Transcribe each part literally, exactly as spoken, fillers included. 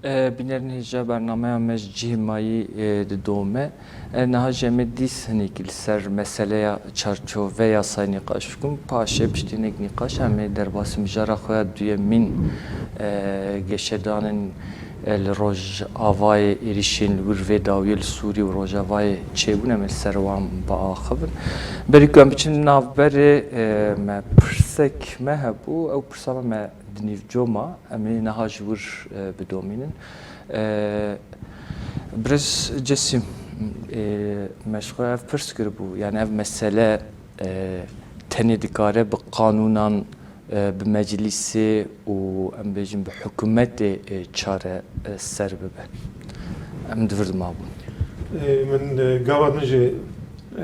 E, bînerên hêja bernameya me ji cihê mayî, e, didome. E, niha jî em ê dîs hinekî li ser meseleya çarçoveya yasayê nîqaş bikin. Paşê piştî hinek nîqaş em ê derbasî mijara xwe ya duyemîn, e, geşedanên, e, li Rojavayê êrîşên li wir vê dawiyê li Sûrî û Rojavayê çêbûn, em ê li ser wan biaxivin. Berî ku em biçin navberê, e, me pirsek me hebû, ew pirsa me me di nîvco ma, em ê niha ji wir, e, bidomînin. E, Birêz Cesîm, e, me ji xwe ev pirs kiribû, yani ev mesele, e, tenê dikare bi qanûnan, e, bi meclîsê û em bêjin bi hikûmetê, e, çare, e, ser bibe. Em di vir de mabûn. E, min, e, gava din jî, e,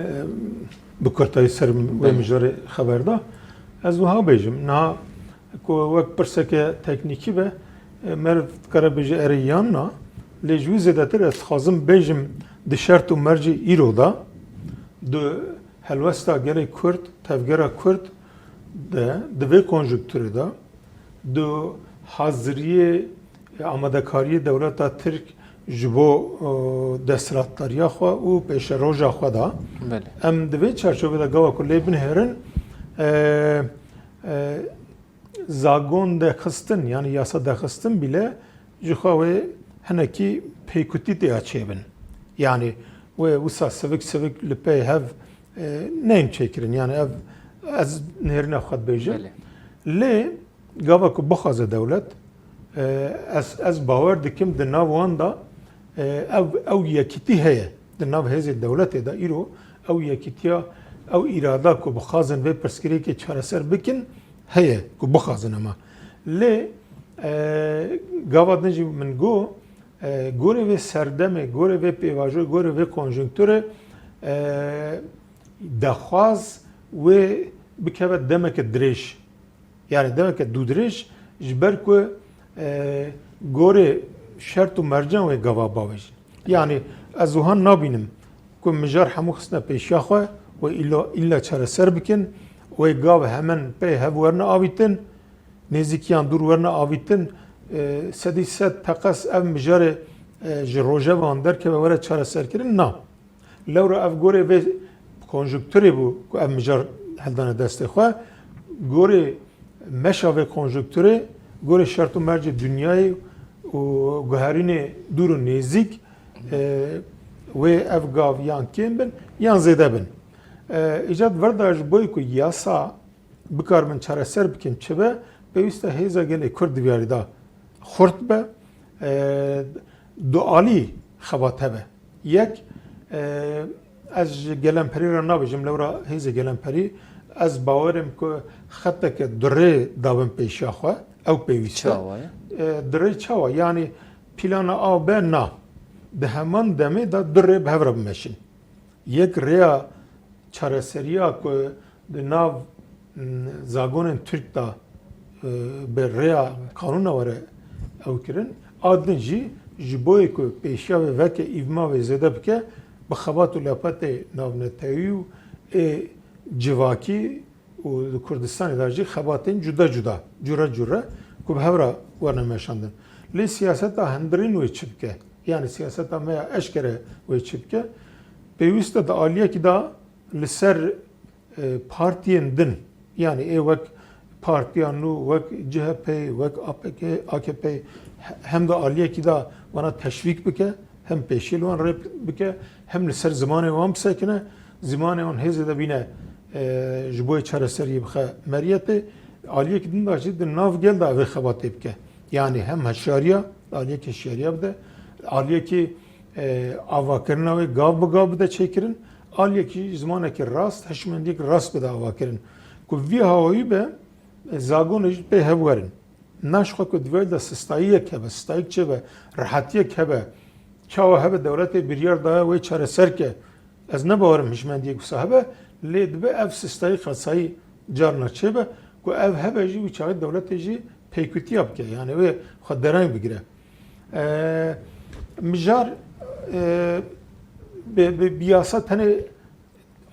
bi kurtayî ser wê Belê. mijarê xeber da. Ez wiha bêjim, niha ku wek pirseke teknîkî be, e, meriv dikare bêje erê yan na, lê ji wî zêdetir ez dixwazim bêjim di şert û mercê îro de, di helwesta gelê Kurd, tevgera Kurd de, di vê konjunkturê de, di haziriyê, e, amadekariyê dewleta Tirk ji bo, e, desthilatdariya xwe û pêşeroja xwe de, Belê. em di vê çarçovê de gava ku lê binihêrin, e, e, zagon derxistin, yani yasa derxistin bile ji xwe wê hinekî pêkutî têya çêbin. Yani wê wisa sivik sivik li pey hev, e, neyên çêkirin. Yani ev ez nêrîna xwe dibêjim. Belê. Lê gava ku bixwaze dewlet, e, ez, ez bawer dikim di nav wan de, e, ev, ew yekîtî heye. Di nav hêzê dewletê de îro ew yekîtiya, ew îrada ku bixwazin vê pirsgirêkê çareser bikin, heye ku bixwazin ema. Lê, e, gava din jî min got, e, gorê vê serdemê, gorê vê pêvajoyê, gorê vê konjunkturê, e, daxwaz wê bikeve demeke dirêj. Yani demeke dûdirêj ji ber ku, e, gorê şert û mercan wê gava bavêjin. Yani ez wiha nabînim ku mijar hemû xistine pêşiya xwe û îlo-, îlla çareser bikin, wê gav hemen pey hev werine avîtin, nêzîkiyan dûr werine avîtin, e, sedî sed teqez ev mijarê, e, ji rojevan derkeve were çareserkirin, na. Lewra ev gorê vê konjunkturê bû ku ev mijar heldane destê xwe. Gorê meşa vê konjunkturê, gorê şert û mercê dinyayê û guherînê dûr û nêzîk, e, wê ev gav yan kêm bin, yan zêde bin. E, îca di vir de ji bo ku yasa bikaribin çareser bikin çi be, pêwîst e hêza gelê Kurd di vî yarî de xurt be, e, dualî xebat hebe. Yek, e, ez ji gelemperî re nabêjim, lewra hêzê gelemperî, ez bawer im ku xeteke durê dabin pêşiya xwe, ew pêwîst e. Çawa ye? E, durê çawa? Yanî plana A, B na. Di heman demê de durê bi hev re bimeşin. Yek rêya çareseriya ku di nav, m, zagonên Tirk de, e, bi rêya qanûna were ew kirin, a din jî ji bo yê ku pêşiya vê veke îvma vê zêde bike, bi xebat û lepetê navnetewî û ê civakî û di Kurdistanê de jî xebatên cuda cuda, cure cure ku bi hev re werne meşandin. Lê siyaseta hundirîn wê çi bike? Yanî siyaseta me ya eşkere wê çi bike? Pêwîst e di aliyekî de li ser, e, partiyên din, yanî ê wek partiya nû, wek C H P, wek A P K, A K P, he-, hem di aliyekî de wana teşvîk bike, hem pêşî li wan rê bike, hem li ser zimanê wan bisekine, zimanê wan hêzê de bîne, e, ji bo yê çareseriyê bixe meriyetê, aliyekî din de jî di nav gel de vê xebatê bike. Yanî hem hişyariya, aliyekî hişyariya bide, aliyekî, e, avakirina wê gav bi gav bide çêkirin, aliyekî zimanekî rast, hişmendiyek rast bide avakirin. Ku vî hawayî be, e, zagonê jî pê hev werin. Naşxwe ku di vê de sistayiyek hebe, sistayîk çêbe, rehetiyek hebe, çawa hebe dewletê biryar daye wê çareser ke, ez ne bawerim hişmendiyek wisa hebe, lê dibe ev sistayî qesayî carna çêbe ku ev hebe jî wî çaxê dewletê jî pêkutiya bike, yani wê xwe dereng bigire. E, mijar, e, bi, bi, bi yasa tenê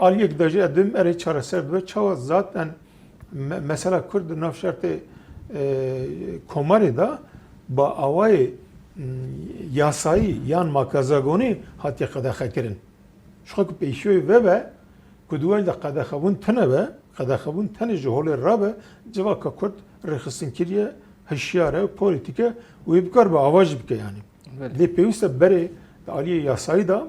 aliyek de jî ez dibim erê çareser dibe. Çawa zaten me-, mesela Kurd di nav şertê, e, komarê de ba awayê yasayî yan makazagonî hatiye qedexekirin. Ji xwe ku pêşiyoyê vebe, ku di wê de qedexebûn tune be, qedexebûn tenê ji holê re be, civaka Kurd rêxistin kiriye, hişyar e, polîtîk e û wê bikar be ava jî bike yanî. Belê. Lê pêwîst e berê di aliyê yasayî de,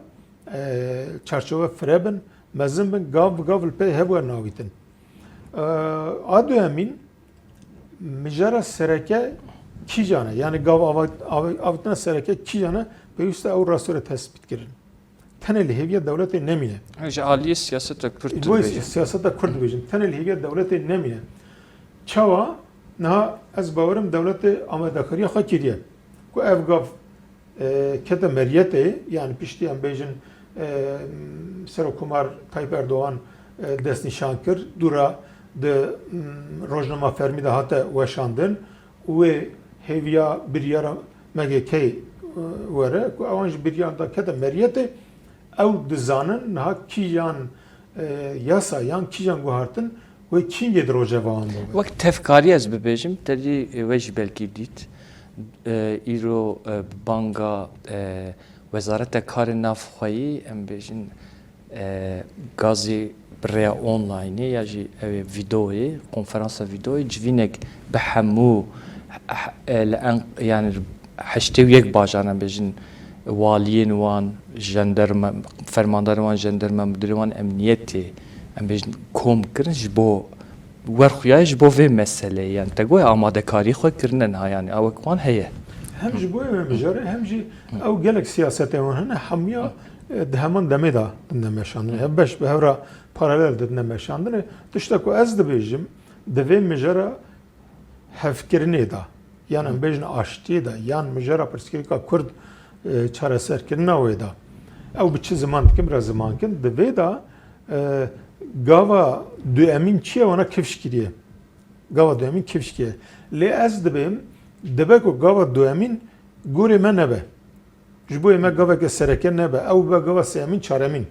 e, çarçowe fire bin, mezin bin, gav bi gav li pey hev werin avîtin. E, a duyemîn, mijara sereke kîjan e? Yanî gav ava-, ava-, avîtina sereke kîjan e? Pêwîst e ew rastore tespît kirin. Tenê li hêviya dewletê nemîne. Ji aliyê siyaseta Kurd Ji bo dibêjin. Siyaseta Kurd dibêjin. Tenê li hêviya dewletê nemîne. Çawa? Niha ez bawerim dewletê amadekariya xwe kiriye. Ku ev gav, e, kete meriyetê, yani piştî em bêjin, e, Serokkomar Tayyip Erdogan, e, destnîşan kir, dûra di, m, rojnama fermî de hate weşandin û wê hêviya biryara M G K, e, were, ku ewan ji biryar de kete meriyetê, ew dizanin niha kîjan, e, yasa yan kîjan guhartin wê kîngê di rojeva wan de be. Wek tevkarî ez bibêjim, te dî, e, we jî belkî dît. E, îro, e, bi banga, e, Wezareta Karê Navxweyî, em bêjin, e, gazî bi rêya onlaynê ya jî ew ê vîdeoyê, konferansa vîdeoyê, civînek bi hemû, e, li en, yani heştê û yek bajaran, em bêjin, waliyên wan, jenderme, fermandarên wan, jenderme, müdürên wan emniyetê, em bêjin, kom kirin ji bo werxuyayê ji bo vê meseleyê, yani te goya amadekarî xwe kirine niha, yani awek wan heye. Hem ji bo wê mijare, hem jî ew gelek siyasetên wan hene, hemiya, e, di heman demê de didine meşandinê. Hev beş bi hev re paralel didine meşandinê. Tişta ku ez dibêjim, di vê mijara hevkirinê de, yan em bêjin aştiyê de, yan mijara pirsgirêka Kurd, e, çareserkirina wê de. Ew bi çi ziman dikin, bira ziman kin. Di vê de, e, gava duyemîn çi ye, wana kifş kiriye. Gava duyemîn kifş kiriye. Lê ez dibêm, dibe ku gava duyemîn gorê me nebe. Ji bo yê me gaveke sereke nebe, ew bibe gava sêyemîn, çaremîn.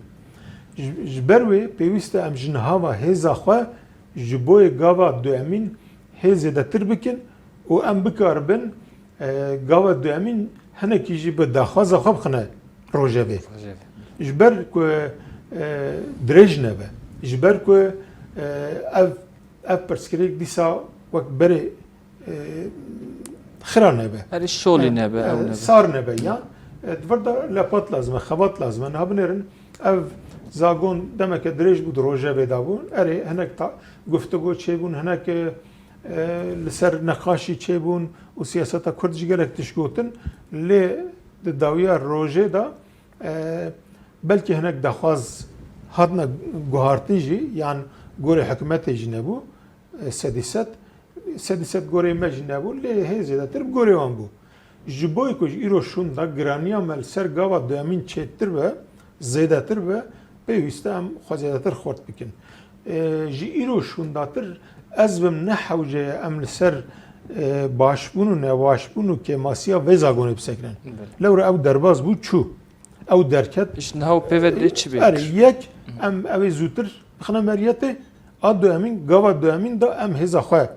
Ji, ji ber wê pêwîst e em ji niha ve hêza xwe ji bo yê gava duyemîn hê zêdetir bikin û em bikaribin, e, gava duyemîn hinekî jî bi daxwaza xwe bixine rojevê. Rojevê. Ji ber ku, e, dirêj nebe, ji ber ku, e, ev, ev pirsgirêk dîsa wek berê e, xira nebe. Erê şolî E, nebe, e, ew nebe. Sar nebe ya. E, di vir de lepat lazim e, xebat lazim e. Niha binêrin ev zagon demeke dirêj bû, di rojevê de bû. Erê hinek ta-, guftego çêbûn, hinek, e, e, li ser neqaşî çêbûn û siyaseta Kurd jî gelek tişt gotin. Lê di dawiya rojê de, e, belkî hinek daxwaz hatine guhartin jî, yan gorê hikûmetê jî nebû, e, sedî sed. Sedî sed gorê me jî nebû, lê hê zêdetir bi gorê wan bû. Ji bo ku ji îro şûn de giraniya me li ser gava duyemîn çêtir be, zêdetir be, pêwîst e em xwe zêdetir xurt bikin. E, ji îro şûndatir ez bim ne hewce ye em li ser, e, başbûn û nebaşbûn û kêmasiya vê zagonê bisekinin. Belê. Lewra ew derbas bû, çû. Ew derket. Ji niha û pê ve dê çi bê? Erê, yek, em ew ê zûtir bixine meriyetê, a duyemîn, gava duyemîn de em hêza xwe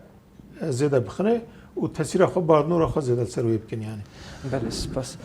zêde bixine û tesîra xwe, bardnora xwe zêde ser wê bikin yani. Belê, spas.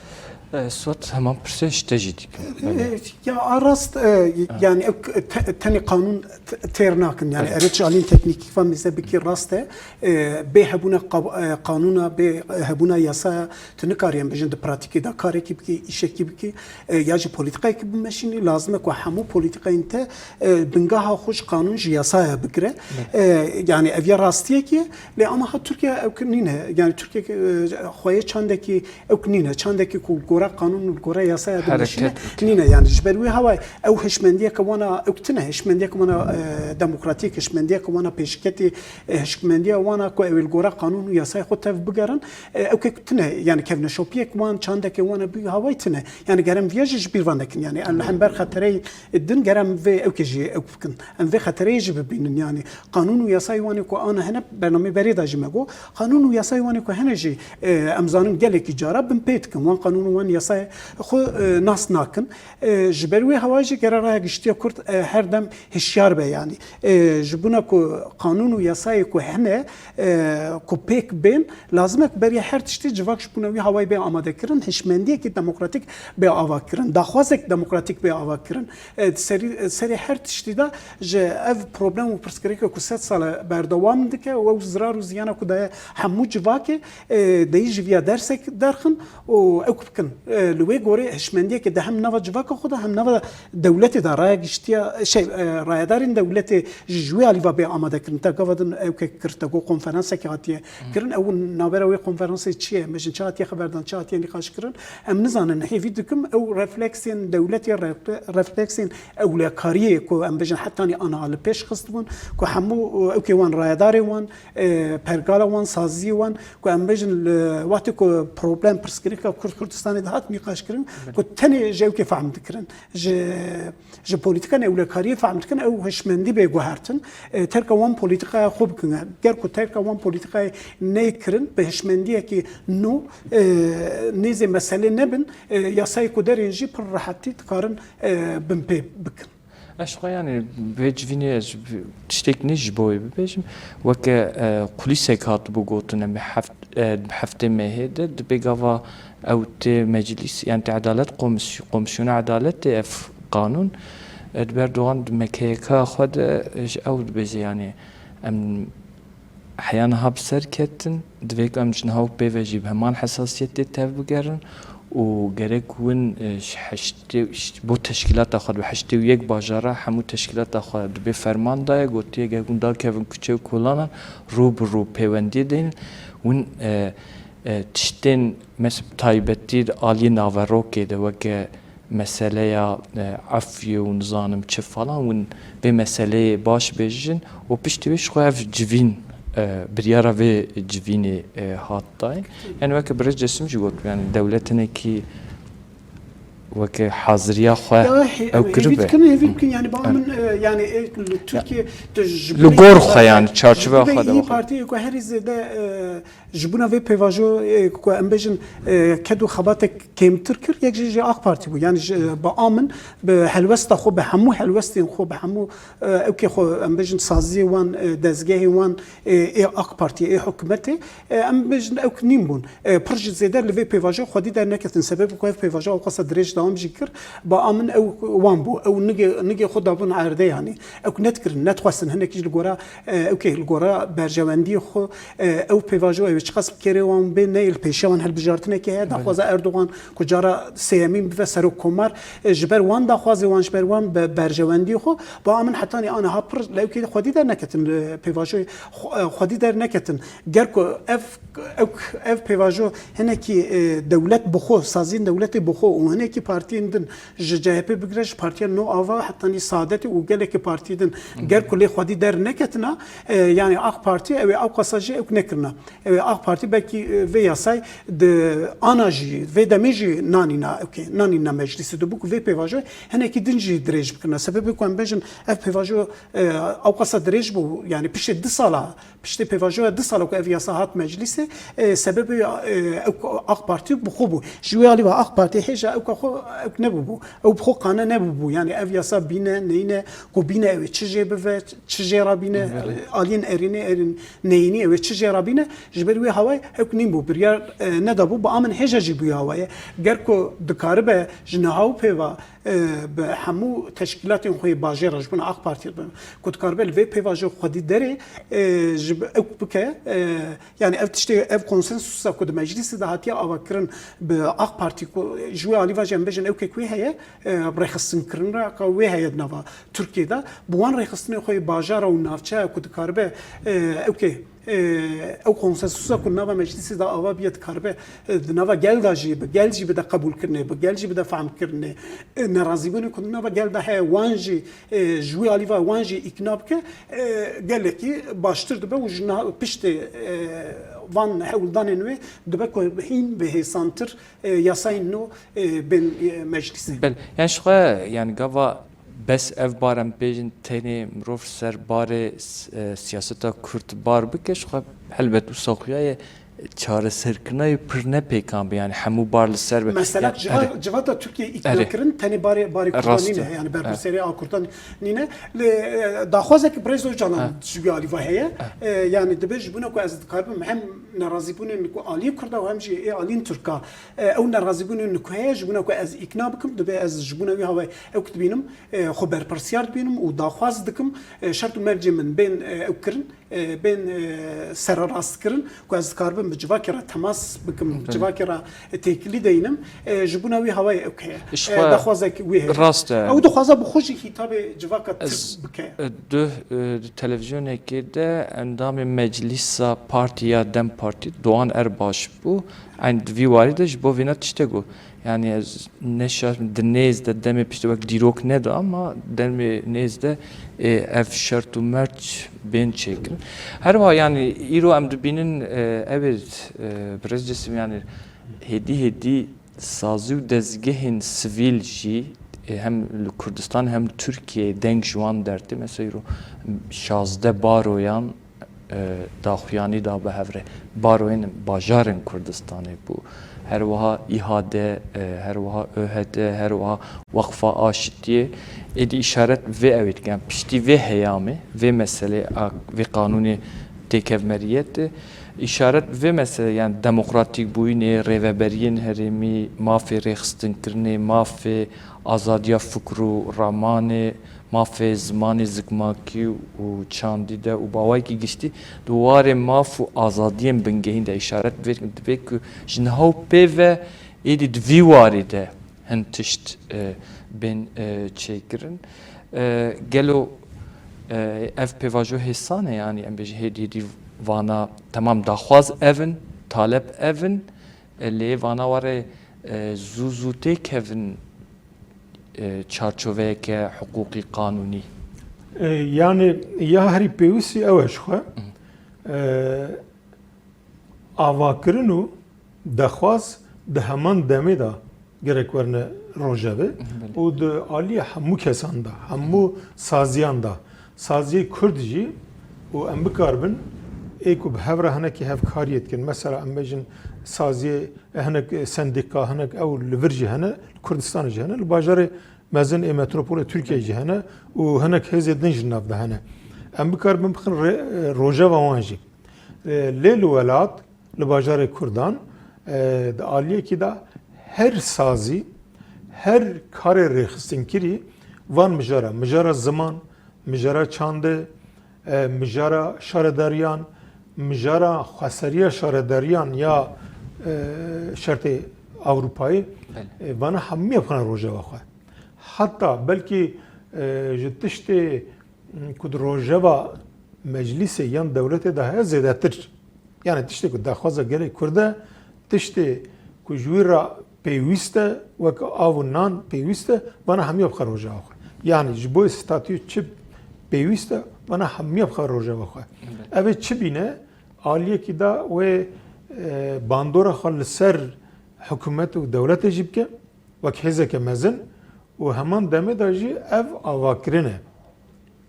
E, Suat, heman pirsê ji te jî dikim. Belê. E, ya a rast, e, yani ew te-, tenê qanûn t-, têr nakin. Yani Evet. Erê ji alîn teknîkî ve mêze bikî rast e. E, bê hebûna qa-, e, qanûna, bê hebûna yasaya tu nikarî em bêjin di pratîkê de karekî bikî, îşekî bikî, e, ya jî polîtîkayekî bimeşînî, lazim e ku hemû polîtîkayên te, e, bingeha xwe ji qanûn, ji yasaya bigire. Evet. E, yani ev ya rastiyekî ye, lê ama ha Tirkiye ew ki nîne. Yani Tirkiye, e, xweyê çandekî ew ki nîne. Çandekî ku gora qanûn û gora yasaya dimeşîne, Hereket bike. Nîne. Yani ji ber wê hawayê ew hişmendiyeke wana ew ki tine, hişmendiyeke wana, e, demokratîk, hişmendiyeke wana pêşketî, e, hişmendiya wana ku ew ê li gora qanûn û yasaya xwe tev bigerin, e, ew kek tune, yani kevneşopiyek wan, çandeke wan e bi hawayî tune. Yani gerem viya jî ji bîr van nekin. Yani em li hember xetereyê din gerem vê ew kê jî ew bikin. Em vê xetereyê jî bibînin. Yani qanûn û yasayê wan ê ku ana hene, bernameyê berê de jî me got, qanûn û yasayê wan ê ku hene jî, e, em zanin gelekî cara bin pê dikin. Wan qanûn û wan yasayê xwe, e, nas nakin. E, ji ber wê hewayê jî gere raya giştiya Kurd, e, her dem hişyar be, yanî, e, ji bona ku qanûn û yasayê ku hene, e, ku pêk bên, lazim e ku beriya her tiştî civak ji bona wî hewayê bê amadekirin, hişmendiyekî demokratîk bê avakirin, daxwazek demokratîk bê avakirin. E, serî, serê her tiştî de ji ev problem û pirsgirêka ku sed sal e berdewam dike û ew zirar û ziyana ku daye hemû civakê, e, deyî ji viya dersek derxin û ew bikin. E, li wê gorê hişmendiyeke di hem nava civaka xwe de hem nava dewletê de raya giştiya, şey, e, rayedarên dewletê jî ji wê alî ve bê amade kirin. Te gava din ew ke kir, te got konferansekê hatiye kirin. Ew navbera wê konferansê çi ye? Em bêjin çi hatiye xeberdan, çi hatiye nîqaş kirin? Em nizanin. Hêvî dikim ew refleksên dewletê, refle-, refleksên ewlekariyê ku em bêjin hetanî aniha li pêş xistibûn, ku hemû, e, ew kê wan rayedarê wan, e, pergala wan, saziyê wan, ku em bêjin li wextê ku problem, pirsgirêka Kurd Kurdistanê dihat nîqaşkirin, ku tenê ji ew kê fehm dikirin. Ji, ji polîtikan ewlekariyê fehm dikin, ew hişmendî bê guhertin. E, terka wan polîtikaya xwe bikin. Ger ku terka wan polîtikayê neyê kirin, bi hişmendiyekî nû, e, nêzê meselê nebin, e, yasayê ku derên jî pir rehetî dikarin, e, binpê bikin. Ez xwe, yanî, vê civînê ez tiştek nê ji bo wê bibêjim. Weke, e, kulîsek hatibû gotin, em ê heft-, e, heftê mehê de dibê gava ew tê meclîs, yanî tê edalet komis-, komisyona edaletê ev qanûn, e, di ber dogan di M K Y K xwe de, e, ji ew dibêje, yanî em Heya niha bi ser ketin, divê ku em ji niha û pê ve jî bi heman hesasiyetê tevbigerin û gerek win, e, ji heştê, ji bo teşkîlata xwe di heştê û yek bajara hemû teşkîlata xwe di bê ferman daye, gotiye, ger hûn dakevin kuçe û kolanan, rû bi rû pêwendiyê deynin. Win, e, e, tiştên mes-, taybetî di aliyê naverokê de weke meseleya, e, efyê û nizanim çi falan, win vê meseleyê baş bêjin û piştî wê ji xwe ev civîn, e, biryara vê civînê, e, hat dayîn. Yani weke birêz Cesim jî got, yani dewlet hinekî weke haziriya xwe Ya, he-, ew hêvî kiribe. Dikin, hêvî dikin, yani ba min, e, yani, e, li Tirkiye tu ji Li gor xwe, yani, çarçoveya xwe de. Partiyê ku herî zêde, e, Ji bona vê pêvajoyê ku em bêjin, e, ked û xebatek kêmtir kir, yek jî ji AK Partî bû. Yani ji, bi a min, bi helwesta xwe, bi hemû helwestên xwe, bi hemû, e, ewkê xwe, em bêjin saziyê wan, e, dezgehê wan, e, ê AK Partiyê, ê hikûmetê, e, em bêjin ewk nîn bûn. E, pir jî zêde li vê pêvajoyê xwedî derneketin. Sebebê ku ev pêvajo ewqasa dirêj dewam jî kir, bi a min ew wan bû. Ew nigê, nigê xwe dabûn erdê, yanî. Ewk nedikirin, nedixwestin hinekî jî li gora, e, ewkê li gora berjewendiyê xwe, e, ew pêvajo ew ê çiqas bi kêrê wan bê, ne li pêşiya wan hilbijartinekê heye. Belê. Daxwaza Erdogan ku cara sêyemîn bibe serokkomar, e, ji ber wan daxwazê wan, ji ber wan be-, berjewendiyê xwe, ba min hetanî aniha pir li ewkê xwedî derneketin, li pêvajoyê xwe-, e, xwedî derneketin. Ger ku ev, ew, ev pêvajo hinekî, e, dewlet bi xwe, saziyên dewletê bi xwe û hinekî partiyên din, ji C H P bigire, ji partiya No Ava hetanî Saadetê û gelekî partî din, ger ku lê xwedî derneketina, e, yanî AK Partî ew ê ewqasa jî ewk nekirina. Ew ê AK Partî belkî, e, vê yasayê di ana jî, vê demê jî nanîna, ewkê, nanîna meclîsê. Dibû ku vê pêvajoyê hinekî din jî dirêj bikirina. Sebebê ku em bêjin ev pêvajo, e, ewqasa dirêj bû, yanî piştê du sala Piştî pêvajoya du sala ku ev yasa hat meclîsê, e, sebebê, e, ew ku AK Partî bi xwe bû. Ji wê alî ve AK Partî hêja ew ka xwe ew nebûbû. Ew bi xwe qane nebûbû. Yani ev yasa bîne, neyne, ku bîne ew ê çi jê bive, çi jê re bîne, Belê. Aliyên erênê, erên neyînî ew ê çi jê re bîne. Ji ber wê hawayê ew nîn bû. Biryar, e, nedabû. Bi a min hêja jî bûye hawayê. Ger ku dikaribe ji niha û pê ve e, bi hemû teşkîlatên xwe yê bajêr re ji bona AK Partiyê re ku dikaribe li vê pêvajoyê xwedî derê, e, ji bi-, ew bike, e, yani ev tiştê, ev konsensusa ku di meclîsê de hatiye avakirin bi AK Partî ku ji wê alî ve jî em bêjin ewkek wê heye, e, rêxistinkirin re ka wê heye di nava Tirkiyê de. Bi wan rêxistinên xwe yê bajara û navçeya ku dikaribe, e, ewkê e, ew konsensusa ku nava meclîsê de ava bûye dikaribe, e, di nava gel de jî bi, gel jî bide qebûlkirinê, bi gel jî bide fehmkirinê, e, nerazîbûnê ku di nava gel de heye, wan jî, e, ji wî alî ve wan jî îkna bike, e, gelekî baştir dibe û ji niha piştê, e, van hewldanên wê dibe ku hîn bi hêsantir, e, yasayên nû, e, bên, e, meclîsê. Belê, yani ji xwe, yani gava Bes ev bar em bêjin tenê mirov ser barê s-, e, siyaseta Kurd bar bike, ji xwe helbet wisa xuya ye, çareserkirina wê pir ne pêkan be, yanî hemû bar li ser be. Mesela civa, civata Tirkiyeyê îknakirin tenê barê, barê Kurdan nîne, yanî berpirsiyarê a Kurdan nîne. Lê e, daxwazek Birêz Ocalan ji wî alî ve heye. E, yanî dibe ji bona ku ez dikaribim hem nerazîbûnên ku aliyê Kurda û hem jî ê aliyên Tirka, e, ew nerazîbûnên ku heye ji bona ku ez îkna bikim, dibe ez ji bona wî hawayê ew dibînim, e, xwe berpirsiyar dibînim û daxwaz dikim, e, şert û mercê min bên, e, ew kirin. e, bên, e, sererastkirin ku ez dikaribim bi civakê re temas bikim, civakê re têkilî deynim, e, ji bona wî hawayê ew heye. E, daxwazek wî heye. Rast e. Ew dixwaze bi xwe jî hîtabê civaka Tirk bike. E, duh, e, di televîzyonekê de endamê meclîsa partî ya DEM Partî Doğan Erbaş bû. Eyn di vî warî de ji bo vêna tiştê got. Yanî ez ne şaş, di nêz de demê piştî wek dîrok neda, ama demê nêz de, e, ev şert û merc bên çêkirin. Her wiha yanî îro em dibînin, e, ev ê, e, Birêz Cesim, yanî hêdî hêdî sazî û dezgehên sivîl jî, e, hem li Kurdistan hem li Tirkiyeyê deng ji wan dertê. Mesela îro şazdeh baroyan e, daxuyanî da bi hev re. Baroyên bajarên Kurdistanê bû. Her wiha İHA'de, e, her wiha ÖHD, her wiha Weqfa Aşitiyê. Êdî îşaret vê ew ê dikin. Piştî vê heyamê, vê meselê, a, vê qanûnê têkevmeriyetê, îşaret vê meselê, yani demokratîkbûyînê, rêveberiyên herêmî, mafê rêxistinkirinê, mafê azadiya fikr û ramanê, mafê zimanê zikmakî û çandî de û bi awayekî giştî di warê maf û azadiyên bingehîn de îşaret bi vê dikin, divê ku ji niha û pê ve êdî di vî warî de hin tişt, e, bên, e, çêkirin. E, gelo, e, ev pêvajo hêsan e, yanî em bêjin hêdî hêdî vana temam daxwaz ev in, talep ev in, e, lê vana were, e, zû zû têkevin e, çarçoveyeke hiqûqî, qanûnî? E, yanî ya herî pêwîstî ew e ji xwe. E, avakirin û dexwaz di heman demê de gerek werine rojevê û di aliyê hemû kesan de, hemû saziyan de, saziyê Kurd jî û em bikaribin ê ku bi hev re hinekî hevkariyê dikin. Mesela em bêjin saziyê E, hinek, e, sendîka, hinek ew li vir jî hene, li Kurdistanê jî hene, li bajarê mezin ê metropolê Tirkiyeyê jî hene û hinek hêzê din jî nav de hene. Em bikaribin bixin rê-, e, rojeva wan jî. E, lê li welat, li bajarê Kurdan, e, di aliyekî de her sazî, her karê rêxistinkirî van mijara, mijara ziman, mijara çandê, e, mijara şaredariyan, mijara xweseriya şaredariyan ya, e, şertê Ewropayê, Belê. e, vana hemiya bixine rojeva xwe. Heta belkî, e, ji tiştê, m, ku di rojeva meclîsê yan dewletê de heye zêdetir. Yani tiştê ku daxwaza gelê Kurd e, tiştê ku ji wî re pêwîst e, wek av û nan pêwîst e, vana hemiya bixwe rojeva xwe. Yani ji bo statûyê çi pêwîst e, vana hemiya bixwe rojeva xwe. Ev ê çi bîne, aliyekî de wê, e, bandora xwe li ser hikûmet û dewletê jî bike, wek hêzeke mezin û heman demê de jî ev avakirin e.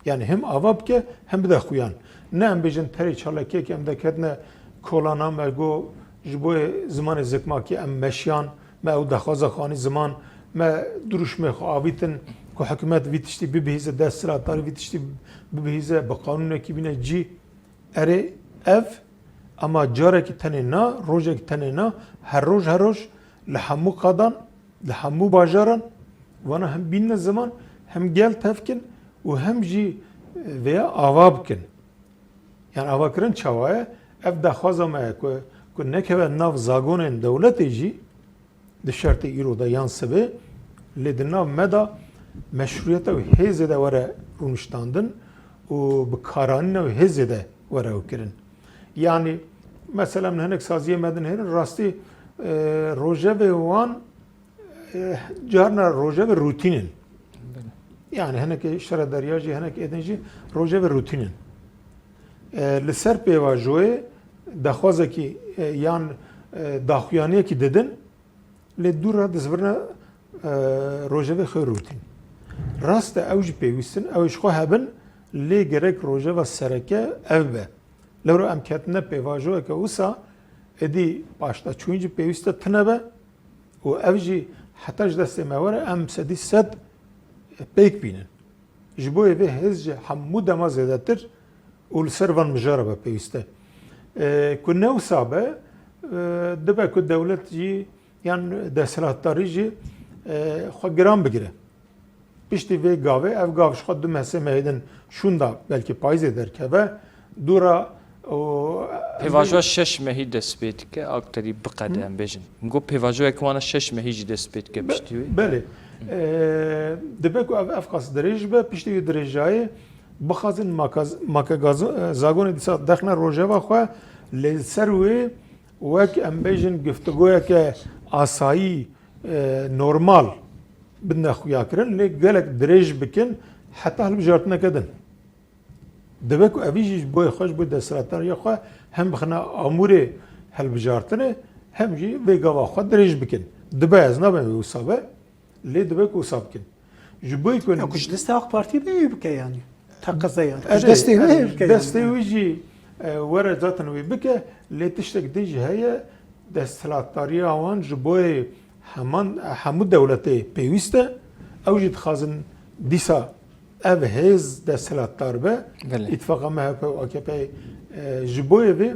Yani hem ava bike, hem bide xuyan. Ne em bêjin terê çalakiyekê em deketine kolana me got, ji bo zimanê zikmakî em meşiyan, me ew daxwaza xwe anî ziman, me dirûşmê xwe avîtin ku hikûmet vî tiştî bibihîze, desthilatdarî vî tiştî bibihîze, bi qanûnekî bîne cî. Erê, ev, ema carekî tenê na, rojekî tenê na, her roj, her roj li hemû qadan, li hemû bajaran, vana hem bînine ziman, hem gel tevkin û hem jî, e, vêya ava bikin. Yani avakirin çawa ye? Ev daxwaza me ye ku, ku nekeve nav zagonên dewletê jî, di şertê îro de yan sibê, lê di nav me de meşrûyeta wê hêzê de were rûniştandin û bi karanîna wê hêzê de were ew kirin. Yanî, mesela min hinek saziyê me din hêrin, rastî, e, rojevê wan, e, carna rojevê rûtîn in. Belê. Yani hinek şaredariya jî, hinek êdin jî rojevê rûtîn in. E, li ser pêvajoyê daxwazekî, e, yan, e, daxuyaniyekî didin, lê dû re dizbirine, e, rojevê xwe rûtîn. Rast e, ew jî pêwîst in, ew ji xwe hebin, lê gerek rojeva sereke ev be. Lewra em ketine pêvajoyeke wisa, Êdî paşdaçûyîn jî pêwîst e tune be û ev jî heta ji destê me were em sedî sed pêk bînin. Ji bo yê vê hêz ji hemû dema zêdetir û li ser van mijara be pêwîst e. E, ku ne wisa be, e, dibe ku dewlet jî yan desthilatdarî jî, e, xwe giran bigire. Piştî vê gavê, ev gav ji xwe du meh sê mehê din şûnda belkî payîzê derkeve. Dûra û Pêvajoya şeş mehî dest pê dike, akterî biqede, em bêjin. Min got pêvajoyek wana şeş mehî jî dest pê dike Be-, piştî wê. Belê. E, dibe ku ev, ev qas dirêj be, piştî wê dirêjayê bixwazin maka-, make gaz-, e, zagonê dîsa derxine rojeva xwe, lê li ser wê wek em bêjin giftigoyeke asayî, e, normal bidine xuyakirin, lê gelek dirêj bikin heta hilbijartineke din. Dibe ku evî jî ji bo xwe, ji bo desthilatdariya xwe hem bixine amûrê hilbijartinê, hem jî vê gava xwe dirêj bikin. Dibe, ez nabem wê wisa be, lê dibe ku wisa bikin. Ji bo ku Ya ku ji destê AK Partî be wê bike yanî. Teqeze yanî. Erê, Destê wê erê, bike destê yanî. wî jî, e, were zaten wê bike, lê tiştek din jî heye, desthilatdariya wan ji bo heman, hemû dewletê pêwîst e. Ew jî dixwazin dîsa ev hêz desthilatdar be. Belê. Îtifaqa M H P û A K P, e, ji bo vê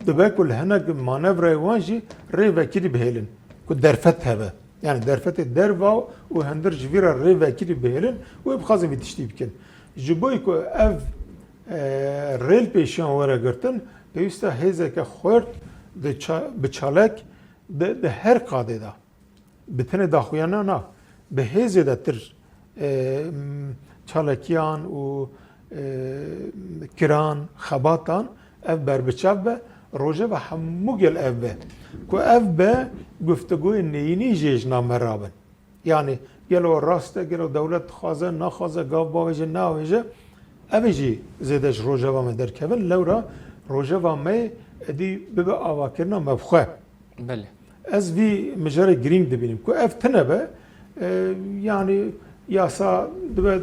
dibe ku li hinek manevrayê wan jî rê vekirî bihêlin ku derfet hebe. Yani derfetê derva û hundir ji vî re rê vekirî bihêlin û ê bixwazin vî tiştî bikin. Ji bo ku ev, e, rê li pêşiyan were girtin, pêwîst e hêzeke xurt di ça-, bi çalek di, di her qadê de. Bi tenê daxuyana na, bi hêzê de tir, e, m, çalekiyan û, e, kiran, xebatan ev berbiçav be, rojeva hemû gel ev be. Ku ev be, guftuguyên neyînî jê ji nav me rabin. Yani gelo rast e, gelo dewlet dixwaze, naxwaze, gav bavêje, neavêje, ev ê jî zêde ji rojeva me derkevin. Lewra rojeva me êdî bibe avakirina me bi xwe. Belê. Ez vî mijarê girîng dibînim. Ku ev tune be, e, yani yasa dibe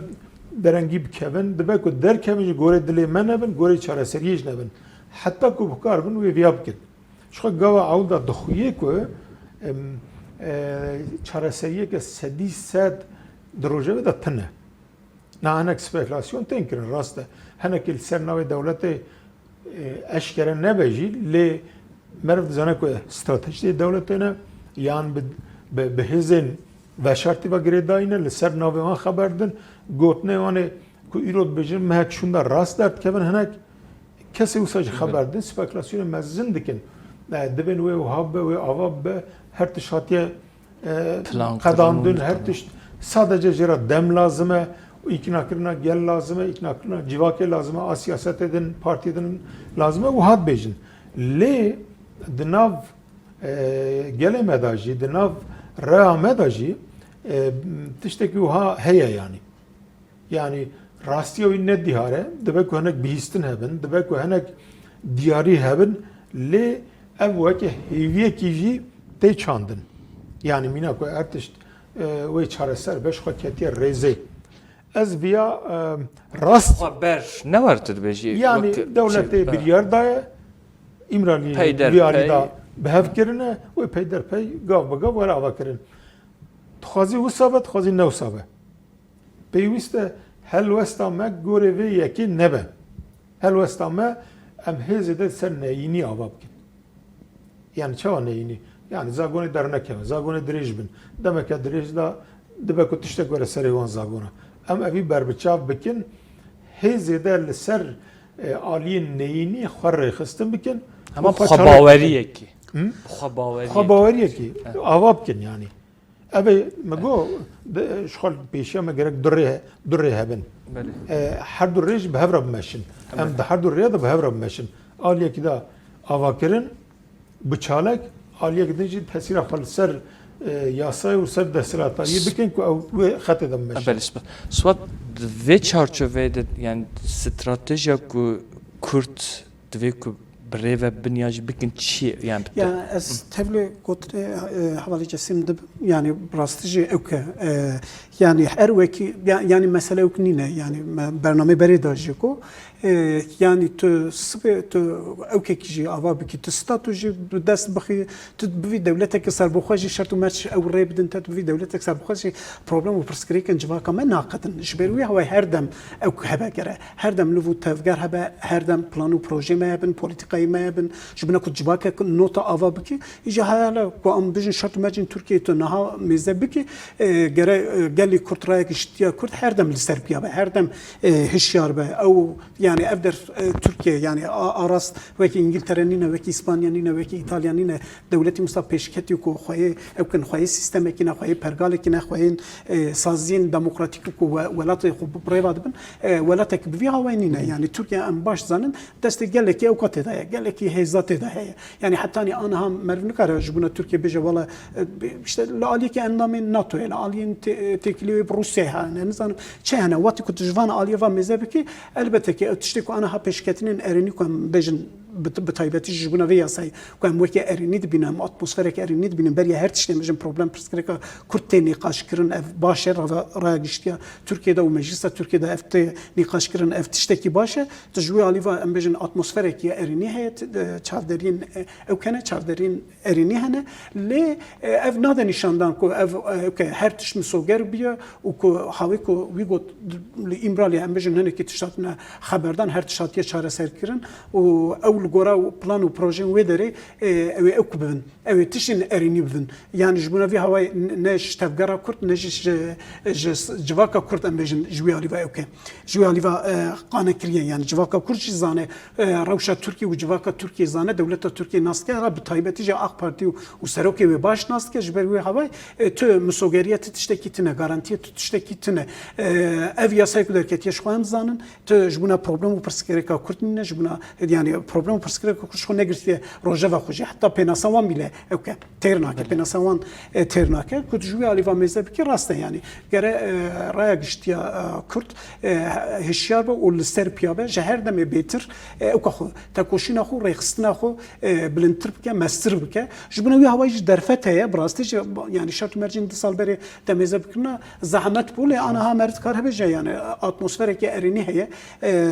derengî bikevin, dibe ku derkevin ji gorê dilê me nebin, gorê çareseriyê jî nebin. Heta ku bi kar bin wê viya bikin. Ji xwe gava ewil de dixuye ku, em, e, çareseriyeke sedî sed di rojevê de tune. Na hinek spekulasyon tên kirin, rast e. Hinekî li ser navê dewletê, e, eşkere nebe jî, lê meriv dizane ku stratejiyê dewletê ne, yan bi, bi, bi hêzên veşartî ve girêdayî ne, li ser navê wan xeber din, gotinê wan ê ku îro dibêjin mehek şûnda rast derdikevin hinek, kesê wisa jî xeber din, spekulasyonê mezin dikin. E, dibên wê wiha bibe, wê ava bibe, her tişt hatiye, e, Plan qedandin, kirin, her tamam. tişt sadece jê re dem lazim e, îknakirina gel lazim e, îknakirina civakê lazim e, a siyasetê din, partiyê din lazim e, wiha dibêjin. Lê di nav, e, gelê me de jî, di nav raya me de jî, e, tiştekî wiha heye yanî. Yani rastiya wî ne dîhar e, dibe ku hinek bihîstin hebin, dibe ku hinek diyarî hebin, lê ev weke hêviyekî jî tê çandin. Yani mîna ku her tişt, e, wê çareser be, ji xwe ketiye rêzê. Ez viya, e, rast Xwe ber ne wer tu dibêjî? Yani wek dewletê şey, biryar daye, Îmraliyê Peyderpey. diyarî da bi hev kirine, wê peyderpey gav bi gav were ava kirin. Dixwazî wisa be, dixwazî ne wisa be. Pêwîst e helwesta me gorê vê yekê nebe. Helwesta me em hêzê de ser neyînî ava bikin. Yani çawa neyînî? Yani zagonê dernekeve, zagonê dirêj bin. Demeke dirêj de dibe ku tiştek were serê wan zagona. Em evî berbiçav bikin, hêzê de li ser, e, aliyên neyînî xwe rêxistin bikin. Hema û xwe çalak bikin. Xwebaweriyekî. Hı? Xwebaweriyekî. Xwebaweriyekî. Evet. Ava bikin yani. Ev ê, me got, de, ji xwe pêşiya me gerek du rê, du rê hebin. Belê. E, her du rê jî bi hev re bimeşin. Em Belê. di her du rê de bi hev re bimeşin. Aliyekî de avakirin, bi çalek, aliyekî din jî tesîra xwe li ser, e, yasayê û ser desthilatdariyê bikin ku ew wê xetê de bimeşin. Belê, spas. Swat, di vê çarçoveyê de, yani stratejiya ku Kurd divê ku bi rê ve bin ya jî bikin çi ye? Yani bi Ya ez tevlê gotinê, e, hevalê Cesim dibim, yani bi rastî jî ew ke, e, Yani her wekî, ya-, yani mesele wek nîne, yani me-, bernameyê berê de jî ku, e, yani tu sibê, tu ewkekî jî ava bikî, tu statu jî bi dest bixî, tu bivî dewletekî serbixwe jî şert û merc ew rê bidin te, tu bivî dewletek serbixwe jî problem û pirsgirêkên civaka me naqedin. Ji ber wî hawayê her dem ewk hebe gere, her dem liv û tevger hebe, her dem plan û projê me hebin, polîtîkayê me hebin, ji bina ku civakek nota ava bikî, Îja heyala ku em bijin şert û mercên Tirkiyeyê tu niha mêze bikî, e, gere, e, gelê Kurd, raya giştiya Kurd her dem li ser piya be, her dem, e, hişyar be. Ew, yani ev der, e, Tirkiye, yani a, a rast wekî Îngiltere nîne, wekî Îspanya nîne, wekî Îtalya nîne. Dewletî wisa pêşketî ku xweyê, ew kin xweyê sîstemekî ne, xweyê pergalekî ne, xweyên, e, saziyên demokratîk ku we-, welatê xwe bi rêva dibin, e, welatek bi vî hawayê nîne. Yani Tirkiye em baş zanin, destê gelekî ewka tê de ye, gelekî hêza tê de heye. Yani hetanî aniha meriv nikare ji bona Tirkiye bêje, wela, e, işte li aliyekî endamên NATOyê, li aliyên tê-, têkilî wê bi Rûsyayê hene, nizanim çi hene. Wextê ku tu ji van aliyê ve mêze bikî, elbette ki ew tiştê ku aniha pêşketinên erênî ku em bêjin, bi, bi taybetî jî ji bona vê yasayê ku em wekî erênî dibînin, em atmosfereke erênî dibînin, beriya her tiştê em bêjin problem pirsgirêka Kurd tê nîqaşkirin, ev baş e, rava-, raya giştiya Tirkiye de û meclisa Tirkiye de ev tê nîqaşkirin, ev tiştekî baş e. Tu ji wê alî ve em bêjin atmosferekî erênî heye, t-, e, çavderiyên, e, ew hene, çavderiyên erênî hene. Lê, e, ev nade nîşandan ku ev, e, ew ke her tişt misoger bûye û ku hawî ku wî got li Îmraliyê em bêjin hinekî tişt hatine xeberdan, her tişt hatiye çareserkirin û ew li gora plan û projeyên wê derê, e, ew ê ew ku bibin. Ew ê tiştên erênî bibin. Yani ji bona vî hawayê n-, ne ji tevgera Kurd, ne jî ji, ji civaka Kurd em bêjin ji wî alî ve ew ke. Ji wî alî ve, e, qane kiriye. Yani civaka Kurd jî zane, e, rewşa Tirkiye û civaka Tirkiye zane, dewleta Tirkiye nas dike, ra bi taybetî jî AK Partî û, û serokê wê baş nas dike. Ji ber wê hawayê, e, tu misogeriya tu tiştekî tune, garantiya tu tiştekî tune. E, ev yasayê ku derketiye ji xwe em zanin. Tu ji bona problem û pirsgirêka Kurd nîne, ji bona, yani problem û pirsgirêka Kurd ji xwe negirtiye rojeva xwe jî. Heta pênasa wan bîle ew ke têr nake, pênasa wan, e, têr nake. Ku tu ji wî alî va mêze bikî rast e yani. Gere, e, raya giştiya, e, Kurd, e, hişyar be û li ser piya be. Ji her demê bêtir, e, ewka xwe, tekoşîna xwe, rêxistina xwe, e, bilindtir bike, mestir bike. Ji bona wî hawayî jî derfet heye, bi rastî jî, yani şert û mercên du sal berê te mêze bikirina, zehmet bû, lê aniha meriv dikar hebe jî, yani atmosfereke erênî heye. E,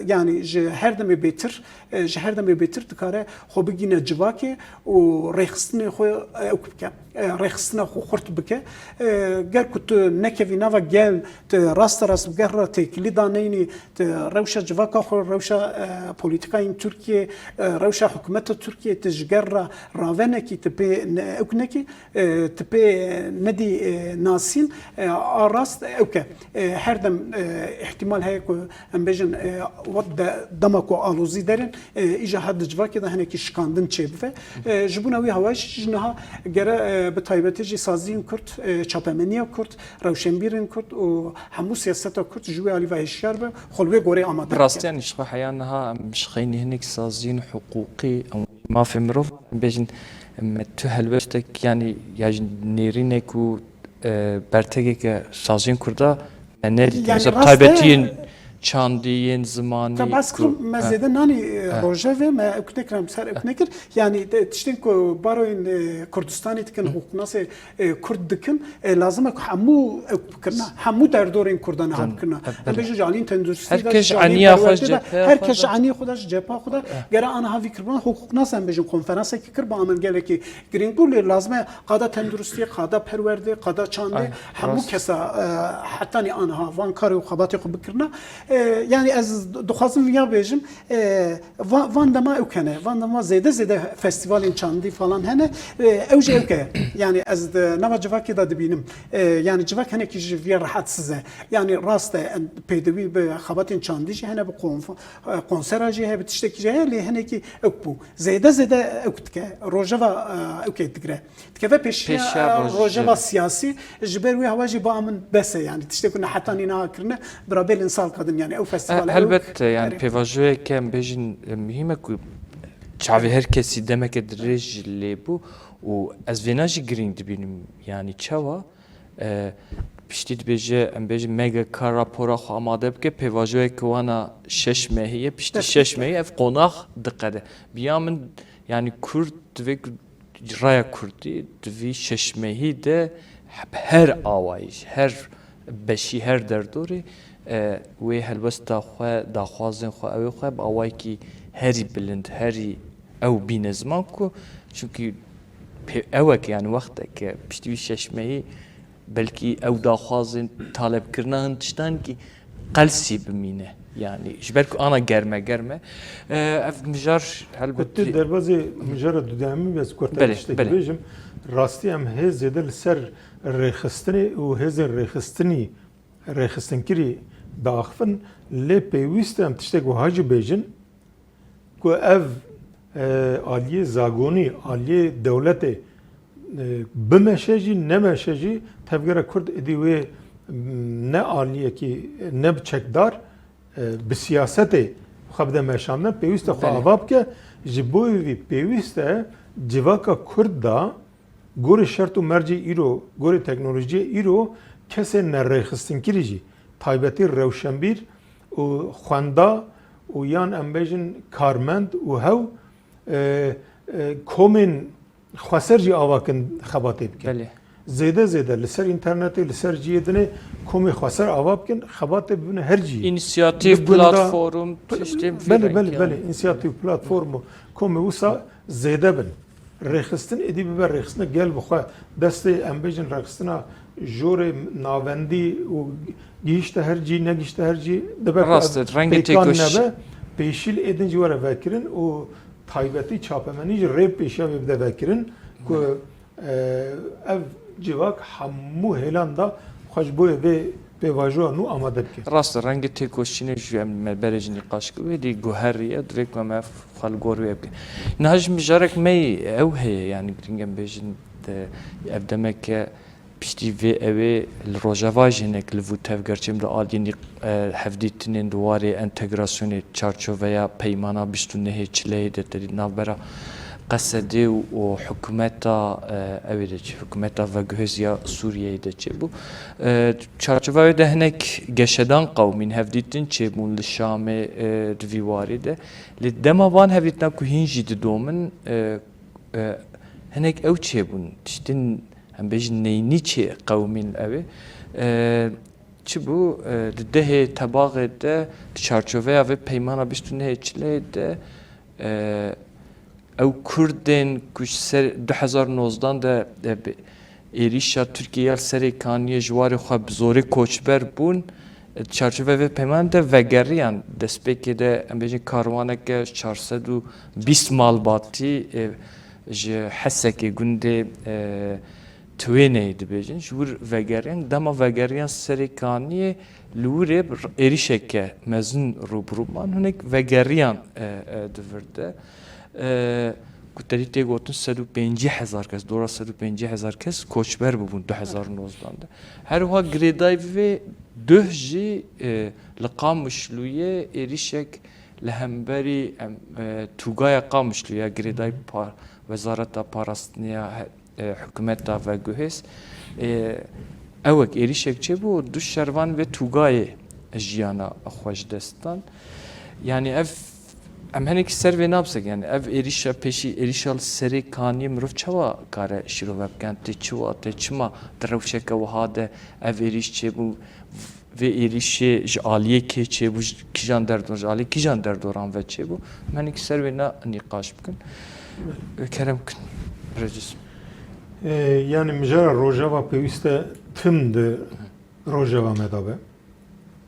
yani ji her demê bêtir, e, ji her demê bêtir dikare xwe bigîne civakê û rêxistinê xwe, e, ew bike. E, rêxistina xwe xurt bike. E, ger ku tu nekevî nava gel, tu raste rast bi gel re têkilî daneyînî, tu rewşa civaka xwe, rewşa, e, polîtîkayên Tirkiyê, e, rewşa hikûmeta Tirkiyê tu ji gel re ravenekî, tu pê ne-, ew nekî, e, tu pê nedî, e, nasîn, e, a rast ew ke, e, her dem, e, îhtîmal heye ku em bêjin, e, wek de-, dema ku alozî derin, e, îja hat di civakê de hinekî şikandin çêbive. E, ji bona wî hawayê jî niha gere, e, bi taybetî jî saziyên Kurd, e, çapemeniya Kurd, rewşenbîrên Kurd û hemû siyaseta Kurd ji wê alî ve hişyar be, xwe li wê goreyê amade bike. Bi rastî, yanî ji xwe heya niha em ji xeynî hinek saziyên hiqûqî, em mafê mirov, em bêjin, em tu helwestek, yanî ya ji nêrînek û, e, bertegeke saziyên Kurda me nedît. Yani mesela rast e, taybetiyên çandî, yên zimanî. Te bas ku, kirim, me, eh, zêde nanî, eh, eh, rojevê, me ew nekir, em ser ew nekir. Yani, de, tiştên ku baroyên, e, Kurdistanê dikin, hiqûqnasê, e, Kurd dikin, e, lazim e ku hemû ew bikirina, hemû derdorên Kurdan niha bikirina. Em bêjin ji aliyên tenduristî de, ji aliyên perwerdê de, her kes ji aniyê xwe de, ji cepha xwe de, gere aniha vî kiribûna hiqûqnas em bêjin, konferansekî kir, ba min gelekî girîng bû, lê lazim e qada tenduristiyê, qada perwerdê, qada çandê, hemû kesa, e, hetanî aniha van karê û xebatê xwe bikirina. E, yani ez dixwazim viya bêjim, e, va-, van dema ew hene, van dema zêde zêde festîvalên çandî falan hene, e, ew jî ew ke. Yani ez di nava civakê de dibînim. E, yani civak hinekî ji viya rehetsiz e. Yani rast e, em pêdivî bi xebatên çandî jî hene, bi konf-, e, konsera jî heye, bi tiştekî jî heye, lê hinekî ew bû. Zêde zêde ew dike. Rojeva, e, ew kê digire. Dikeve pêşiya, pêşiya e, roj-, rojeva siyasî, ji ber wê hewa jî ba min bes e, yani tiştê ku ne hetanî niha kirine, bi rabêlên sal kadin, yani ew festîval, e, ew helbet, yani pêvajoyeke em bêjin, e, muhîm e ku çavê her kesî demeke dirêj lê bû û ez vêna jî girîng dibînim, yani çawa, e, piştî dibêje, em bêjin M G K rapora xwe amade bike, pêvajoyeke wana şeş mehî ye, piştî şeş mehî ev qonax diqede. Biya min, yani Kurd divê ku raya Kurdî di vî şeş mehî de bi her awayî, ji her, beşî her derdorê, e, wê helwesta xwe, daxwazên xwe, ew ê xwe bi awayekî herî bilind, herî ew bîne ziman ku, çunkî pê-, ewek, yani wexteke piştî wî şeş mehî belkî ew daxwazên talebkirina hin tiştan kî qelsî bimîne. Yani ji ber ku ana germe germe. E, ev mijar helbet Ku tu derbazê mijara dudemî be, ez kurtar Belê, tiştekî belê. bêjim. Rastî em hê zêde li ser rêxistinê û hêzên rêxistinî, rêxistinkirî diaxivin, lê pêwîst e em tiştek wiha jî bêjin ku ev, e, aliyê zagonî, aliyê dewletê, e, bimeşe jî, nemeşe jî, tevgera Kurd êdî wê, m, ne aliyekî, ne bi çekdar, e, bi siyasetê xwe bide meşandin, pêwîst e xwe Belê. ava bike. Ji bo vî pêwîst e civaka Kurd de gorê şert û mercê îro, gorê teknolojiyê îro kesên nerêxistinkirî jî, taybetî rewşenbîr û xwenda û yan em bêjin karmend û hew, e, e, komên xweser jî ava kin xebatê bikin. Belê. Zêde zêde li ser înternetê, li ser cihê dinê komê xweser ava bikin, xebatê bibine her cihê. Înîsiyatîf, Li gunda platform, tiştên vî Belê, rengî belê, yani. belê. Înîsiyatîf, platform û komê wisa zêde bin. Rêxistin êdî bibe rêxistina gel bi xwe. Destê, em bêjin, rêxistina jorê navendî û gihişte her cî, negihişte her cî, dibe ku Rast ev e, rengê pêkan têkoş- nebe, pêşî li êdin jî were vekirin û taybetî çapemenî jî rê pêşiya vê bide vekirin ku, e, ev civak hemû hêlan da xwe ji bo vê pêvajoya nû amade bike. Rast e, rengê têkoşînê jî em me berê jî nîqaş kir, wê dî guherî ye, divê ku em ev xwe li gor wê bikin. Niha jî mijarek me yî ew heye, yani giring em bêjin, de, ev demeke piştî vê ew ê li Rojava jî hinek liv û tevger çêbûn di aliyê nî-, e, hevdîtinên di warê entegrasyonê çarçoveya peymana bîst û nehê Çileyê de, te dî navbera Qesedê û, û hikûmeta, e, ew ê de çi, hikûmeta veguhêz ya Sûriyeyê de çêbû. E, çarçoveya wê de hinek geşedan qewimîn, hevdîtin çêbûn li Şamê, e, di vî warî de. Lê dema van hevdîtina ku hîn jî didomin, e, e, hinek ew çêbûn, tiştin, em bêjin, neynî çê qewimîn ew ê. E, çi bû? E, di dehê Tebaxê de, di çarçoveya vê peymana bîst û nehê Çileyê de, e, ew Kurdên ku ji ser du hezar nozdan de, e, bi êrîşa Tirkiyê ya li Serê Kaniyê ji warê xwe bi zorê koçber bûn, e, di çarçoveya vê peymanê de vegeriyan. Destpêkê de, em bêjin, karwaneke çar sed û bîst malbatî, e, ji Hesekê gundê, e, Tiwêneyê dibêjin, ji wir vegeriyan. Dema vegeriyan Serê Kaniyê, li wirê êrîşeke mezin rû bi rû man, hinek vegeriyan, e, e, di vir de. E, ku te dî tê gotin sed û pêncî hezar kes, dora sed û pêncî hezar kes koçber bûbûn du hezar û nozdan de. Her wiha girêdayî vê duh jî, e, li Qamişlûyê êrîşek li hemberî, em, e, Tûgaya Qamişlû ya girêdayî par-, Wezareta Parastinê ya he-, e, hikûmeta veguhêz. E, ewek êrîşek çêbû, du şervan vê tûgayê jiyana xwe ji dest dan. Yani ev, em henekî ser vê nabisek, yani ev êrîşa pêşî, êrîşa li Serê Kaniyê mirov çawa kare şîrove bikin? Tê çi wa, tê çima di rewşeke wiha de ev êrîş çêbû? Vê êrîşê ji aliyê kê çêbû, ji kîjan derdor, ji aliyê kîjan derdoran ve çêbû? Em henekî ser wê ne nîqaş bikin. Kerem bikin, Birêz Cism. E, yani mijara Rojava pêwîst e tim di Rojava me de be.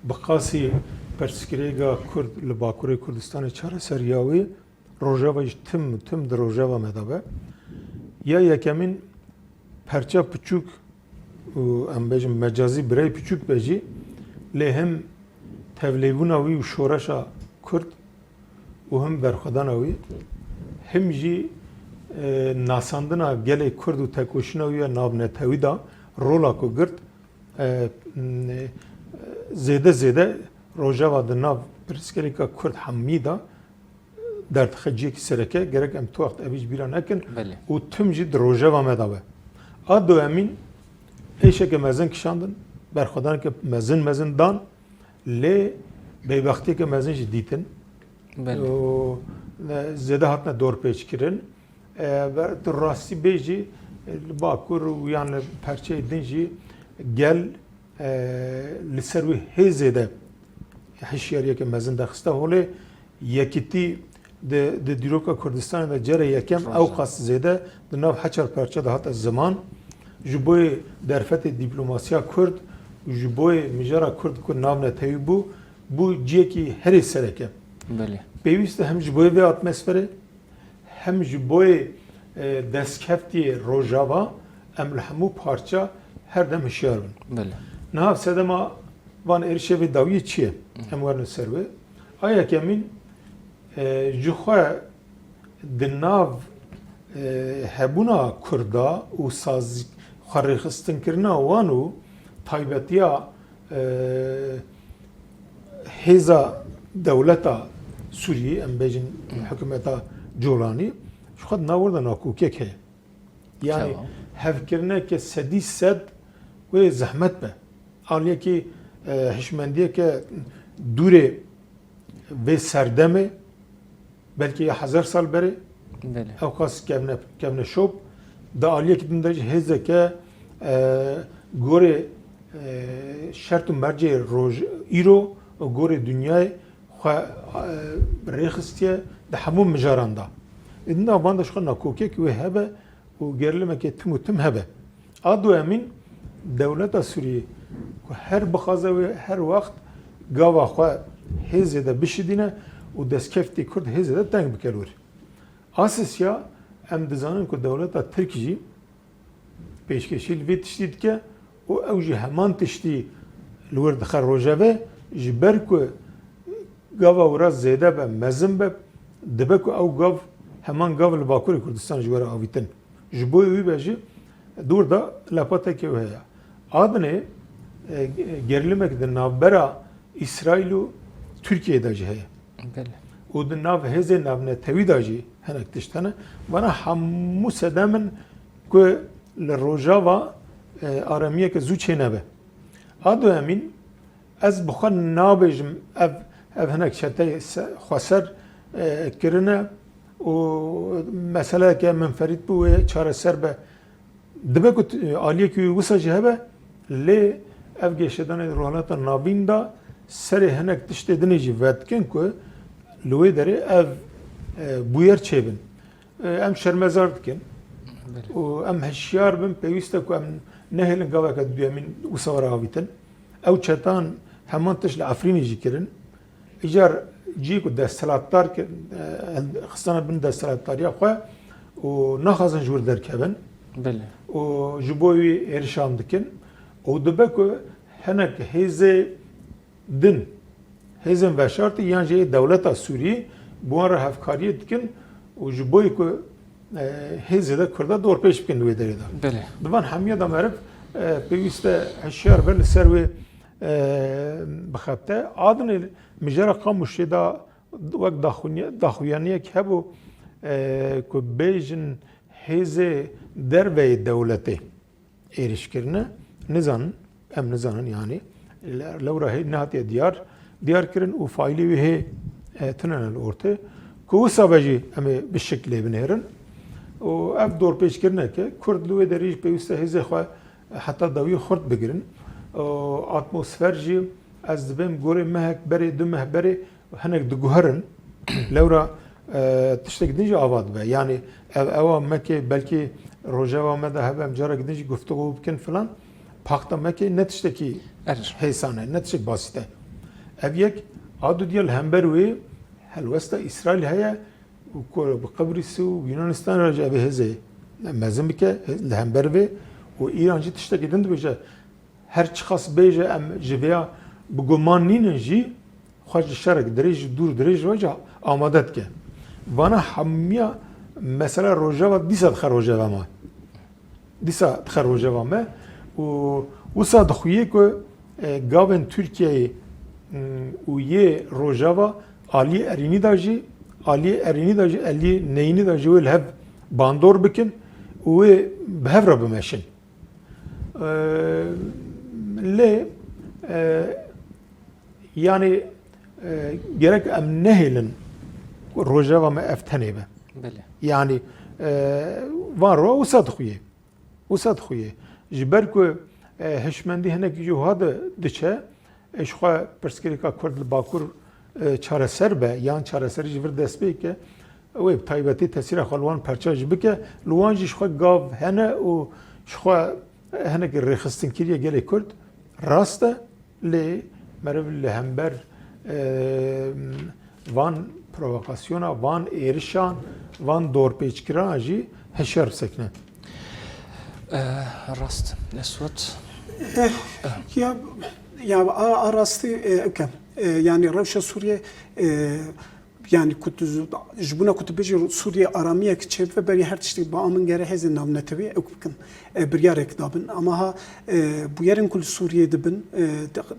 Bi qasî pirsgirêka Kurd li Bakurê Kurdistanê çareseriya wê Rojava jî tim, tim di Rojava me de be. Ya yekemîn perça piçûk û em bêjin mecazî birey piçûk be jî, lê him tevlêbûna wî û şoreşa Kurd û him berxwedana wî, him jî, e, nasandina gelê Kurd û tekoşîna wî ya navnetewî de rola ku girt, e, zêde zêde Rojava di nav pirsgirêka Kurd hemî de derdixe cihekî sereke, gerek em tu wext evî ji bîra nekin Belê. û tim jî di Rojava me de be. A duyemîn êşeke mezin kişandin, berxwedaneke mezin mezin dan, lê bêbextiyeke mezin jî dîtin. Belê. Û, e, zêde hatine dorpêçkirin. E, ve tu rastî bêjî, e, li Bakur û yan li perçeyê din jî gel e, li ser wê hêzê de hişyariyeke mezin derxiste holê. Yekîtî di, di dîroka Kurdistanê de cara yekem ew qas zêde di nav heçar parçe de hate ziman. Ji bo yê derfetê dîplomasiya Kurd û ji bo yê mijara Kurd ku navnetewî bû, bû ciyekî herê serek e. Belê. Pêwîst e hem ji bo yê vê atmosferê, hem ji bo yê, e, destkeftiyê Rojava em li hemû parça her dem hişyar bin. Belê. Niha sedema van êrişê vê dawiyê çi ye? Em werin ser wê. A yekemîn, e, ji xwe di nav, e, hebûna Kurda û saz-, xwerêxistinkirina wan û taybetiya, e, hêza dewleta Sûriyê, em bêjin hikûmeta Colanî, ji xwe di nav wir de nakokek heye. Yanî hevkirineke sedî sed wê zehmet be. Aliyekî, e, hişmendiyeke dûrê vê serdemê, belkî ya hezar sal berê, Belê. ew qas kevne, kevneşop, di aliyekî din de jî hêzeke, e, gorê, e, şert û mercê roj îro û gorê dinyayê xwe, e, rêxistiye di hemû mijaran de. Êdî nav van de ji xwe nakokek wê hebe û gerilimekê tim û tim hebe. A duyemîn, dewleta Sûriyê ku her bixwaze wê her wext gava xwe hêzê de bişidîne û destkeftî Kurd hêzê de teng bike li wir. A sisiya, em dizanin ku dewleta Tirk jî pêşkêşî li vê tiştî dike û ew jî heman tiştî li wir dixe rojeve, ji ber ku gava wira zêde be, mezin be, dibe ku ew gav heman gav li Bakurê Kurdistan ji we re avîtin. Ji bo wî be jî dûr de lepatekê wê heye. A dinê, e, gerilimek di navbera Îsraîl û Tirkiyeyê de jî heye. Belê. Û di nav hêzên navnetewî de jî hinek tişt hene. Vana hemû sedem in ku li Rojava, e, aramiyeke zû çênebe. A duyemîn, ez bi xwe nabêjim ev, ev hinek çeteyê se-, xweser, e, kirine û meseleyeke minferîd bû wê çareser be. Dibe ku t-, aliyekî wisa jî hebe, lê ev geşedanê di Rojhilata Navîn de serê hinek tiştê dinê jî vedikin ku li wê derê ev, e, bûyer çêbin. E, em şermezar dikin Belê. û em hişyar bin, pêwîst e ku em nehêlin gaveke duyemîn wisa were avîtin. Ew çetan heman tişt li Efrînê jî kirin. Îcar cihê ku desthilatdar kir, e, xistine bin desthilatdariya xwe û naxwazin ji wir derkevin Belê. û ji bo wî êrişan dikin û dibe ku hinek hêzê din, hêzên veşartî yan jî dewleta Sûriyê bi wan re hevkariyê dikin û ji bo ku, e, hêzê de Kurda dorpêç bikin di wê derê de. Belê. Di van hemiya de meriv, e, pêwîst e hişyar be li ser wê, e, bixebite. A dinê mijara Qamişlê de wek daxuya-, daxuyaniyek hebû, e, ku bêjin hêzê derveyê dewletê êrîş kirine. Nizanin, em nizanin, yanî le-, lewra hê nehatiye diyar, diyar kirin û faîlê wê hê, e, tune ne li ortê. Ku wisa be jî em ê bi şik lê binêrin. Û ev dorpêçkirineke Kurd li wê derê jî pêwîst e hêzê xwe heta dawî xurt bigirin. Û atmosfer jî, ez dibêm gorê mehek berê, du meh berê hinek diguherin. Lewra, e, tiştek din jî ava dibe. Yanî ev, ewa meke, belkî rojeva me de hebe, em carek din jî guftego bikin filan. Paxta meke ne tiştekî Er. hêsan e, ne tiştek basît e. Ev yek, a dudiya li hember wê helwesta Îsraîl heye û ku bi Qibrisî û Yunanistanê re jî ev ê hêzê mezin bike li hember vê û Îran jî tiştekî din dibêje. Her çiqas bêje em ji vêya bi guman nînin jî, xwe ji şerek dirêj û dûr dirêj ve jî amade dike. Vana hemiya mesela Rojava dîsa dixe rojeva me. Dîsa dixe rojeva me û wisa dixuye ku, e, gavên Tirkiyeyê, m, û yê Rojava aliyê erînî de jî, aliyê erînî de jî, aliyê neyînî de jî wê li hev bandor bikin û wê bi hev re bimeşin. E, lê, e, yanî, e, gerek em nehêlin ku rojeva me ev tenê be. Belê. Yanî, e, van ro wisa dixuye. Wisa dixuye. Ji ber ku E, hişmendî hinek jî wiha de diçe, e, ji xwe pirsgirêka Kurd li Bakur, e, çareser be, yan çareserî ji vir dest pê ke, ew ê bi taybetî tesîra xwe li wan parça jî bike, li wan jî ji xwe gav hene û ji xwe hinek rêxistinkirî ye gelê Kurd, rast e, lê meriv li hember, e, van provokasyona, van êrişan, van dorpêçkirana jî hişyar bisekine. E, rast, Eswat. Eh, ya, ya a, a rastî, e, ewke. E, yani rewşa Sûriyê, e, yani ku tu, ji bona ku tu bêjî Sûriyê aramiyek çêbibe, berî her tiştî ba min gere hêzên navnetewî ew bikin, e, biryarek dabin. Ama ha, e, bûyerên ku li Sûriyê dibin, e,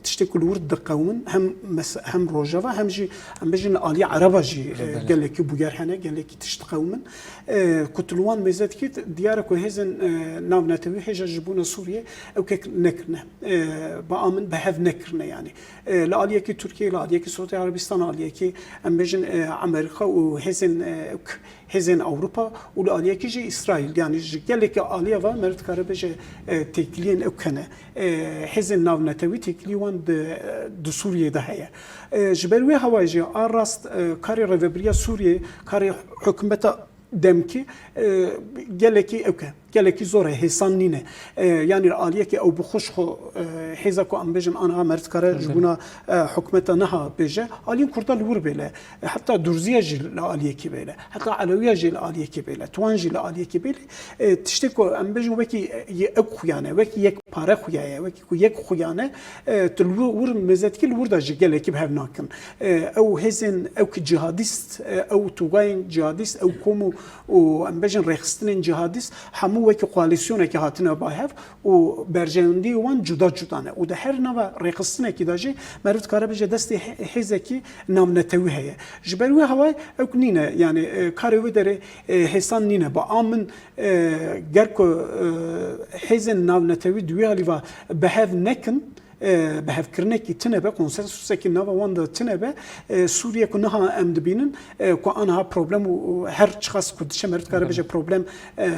tiştê ku li wir diqewimin, hem mes-, hem Rojava, hem jî, em bêjin, li aliyê Ereba jî, e, gelekî bûyer hene, gelekî tişt diqewimin. E, ku tu li wan mêze dikî, diyar e ku hêzên, e, navnetewî hêja ji bona Sûriyê ew kek nekirine. E, ba min bi hev nekirine yani. E, li aliyekî Tirkiyê, li aliyekî Siûdî Erebistan, aliyekî, em bêjin, e, Amerîka û hêzên, e, k-, hêzên Ewropa û li aliyekî jî Îsraîl. Yani ji gelekî aliya ve meriv dikare bêje, e, têkiliyên ew hene. E, hêzên navnetewî têkilî wan di, di Sûriyê de heye. E, ji ber wê hawayê jî a rast, e, karê rêvebiriya Sûriyê, karê hikûmeta demkî, e, gelekî ewke, gelekî zor e, hêsan nîne. E, yanî li aliyekê ew bi xwe ji xwe, e, hêza ku em bêjin aniha meriv dikare ji bona, e, hikûmeta niha bêje, aliyên Kurda li wir bêle. E, heta Durziya jî li aliyekî bêle. Heta Elewiya jî li aliyekî bêle. Tuwan jî li aliyekî bêle. E, tiştê ku em bêjin wekî, e, yek xuya ne, wekî yek pare xuya ye, wekî ku yek xuya ne, e, tu li wir, wir mêze dikî, li wir de jî gelekî bi hev nakin. E, ew hêzên, ew ki cihadîst, e, ew tûgayên cihadîst, ew kom û, û em bêjin rêxistinên cihadîst, hemû wekî koalîsyonekê hatine ba hev û berjewendiyê wan cuda cuda ne. Û di her nava rêxistinekî de jî meriv dikare bêje destê hê-, hêzekî navnetewî heye. Ji ber wê hawayê ew nîne, yani, e, karê wê derê, e, hêsan nîne. Ba a min, e, ger ku, e, hêzên navnetewî di wî alî ve bi hev nekin, e, bihevkirinekî tune be, konsensusekî nava wan de tune be, e, Sûriye ku niha em dibînin, e, ku aniha problem û, û her çiqas ku diçe meriv dikare bêje problem, e,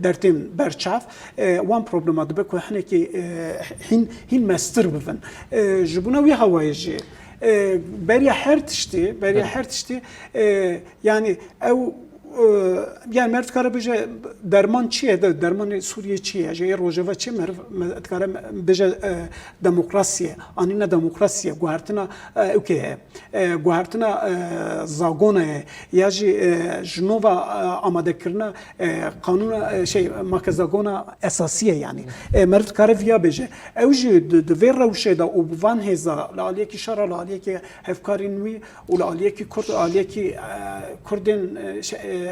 dertên berçav, e, wan problema dibe ku hinekî, e, hîn, hîn mestir bibin. E, ji bona wî hawayê jî, e, beriya her tiştî, beriya her tiştî, e, yani ew Ee, yani meriv dikare bêje derman çi ye? De-, dermanê Sûriyê çi ye? Ji yê Rojava çi ye? Meriv me-, dikare bêje, e, demokrasiye, anîna demokrasiye, guhertina, e, ewkê ye. E, guhertina, e, zagona ye. Ya jî, e, ji nova, e, amadekirina, e, qanûna, e, şey, makezagona esasiye yani. E, meriv dikare viya bêje. Ew jî di, di vê rewşê de û bi van hêza li aliyekî şer e, li aliyekî hevkarên wî, û li aliyekî Kurd, aliyekî, e, Kurdên, e, şe-, e,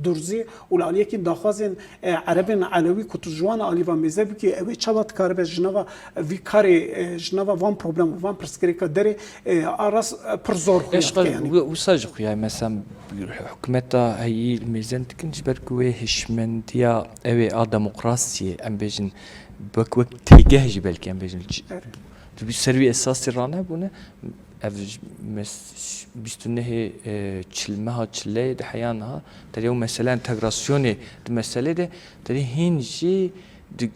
Durzî û li aliyekî daxwazên, e, Erebên Elewî ku tu ji wan alî ve mêze bikî, ew ê çawa dikaribe ji nava vî karê, e, ji nava van problem û van pirsgirêka derê, e, a rast, e, pir zor xuya dike yanî. Wisa jî xuya, mesela hikûmeta heyî li mêze dikin ji ber ku wê hişmendiya ew ê a demokrasiyê, em bêjin, wek, wek têgeh jî belkî em bêjin. Tu bi ser wî esasî ranebûne, ev bîst û nehê, e, çilmeha çileyê di heya niha, terê ew mesele entegrasyonê di meselê de, terê hîn jî di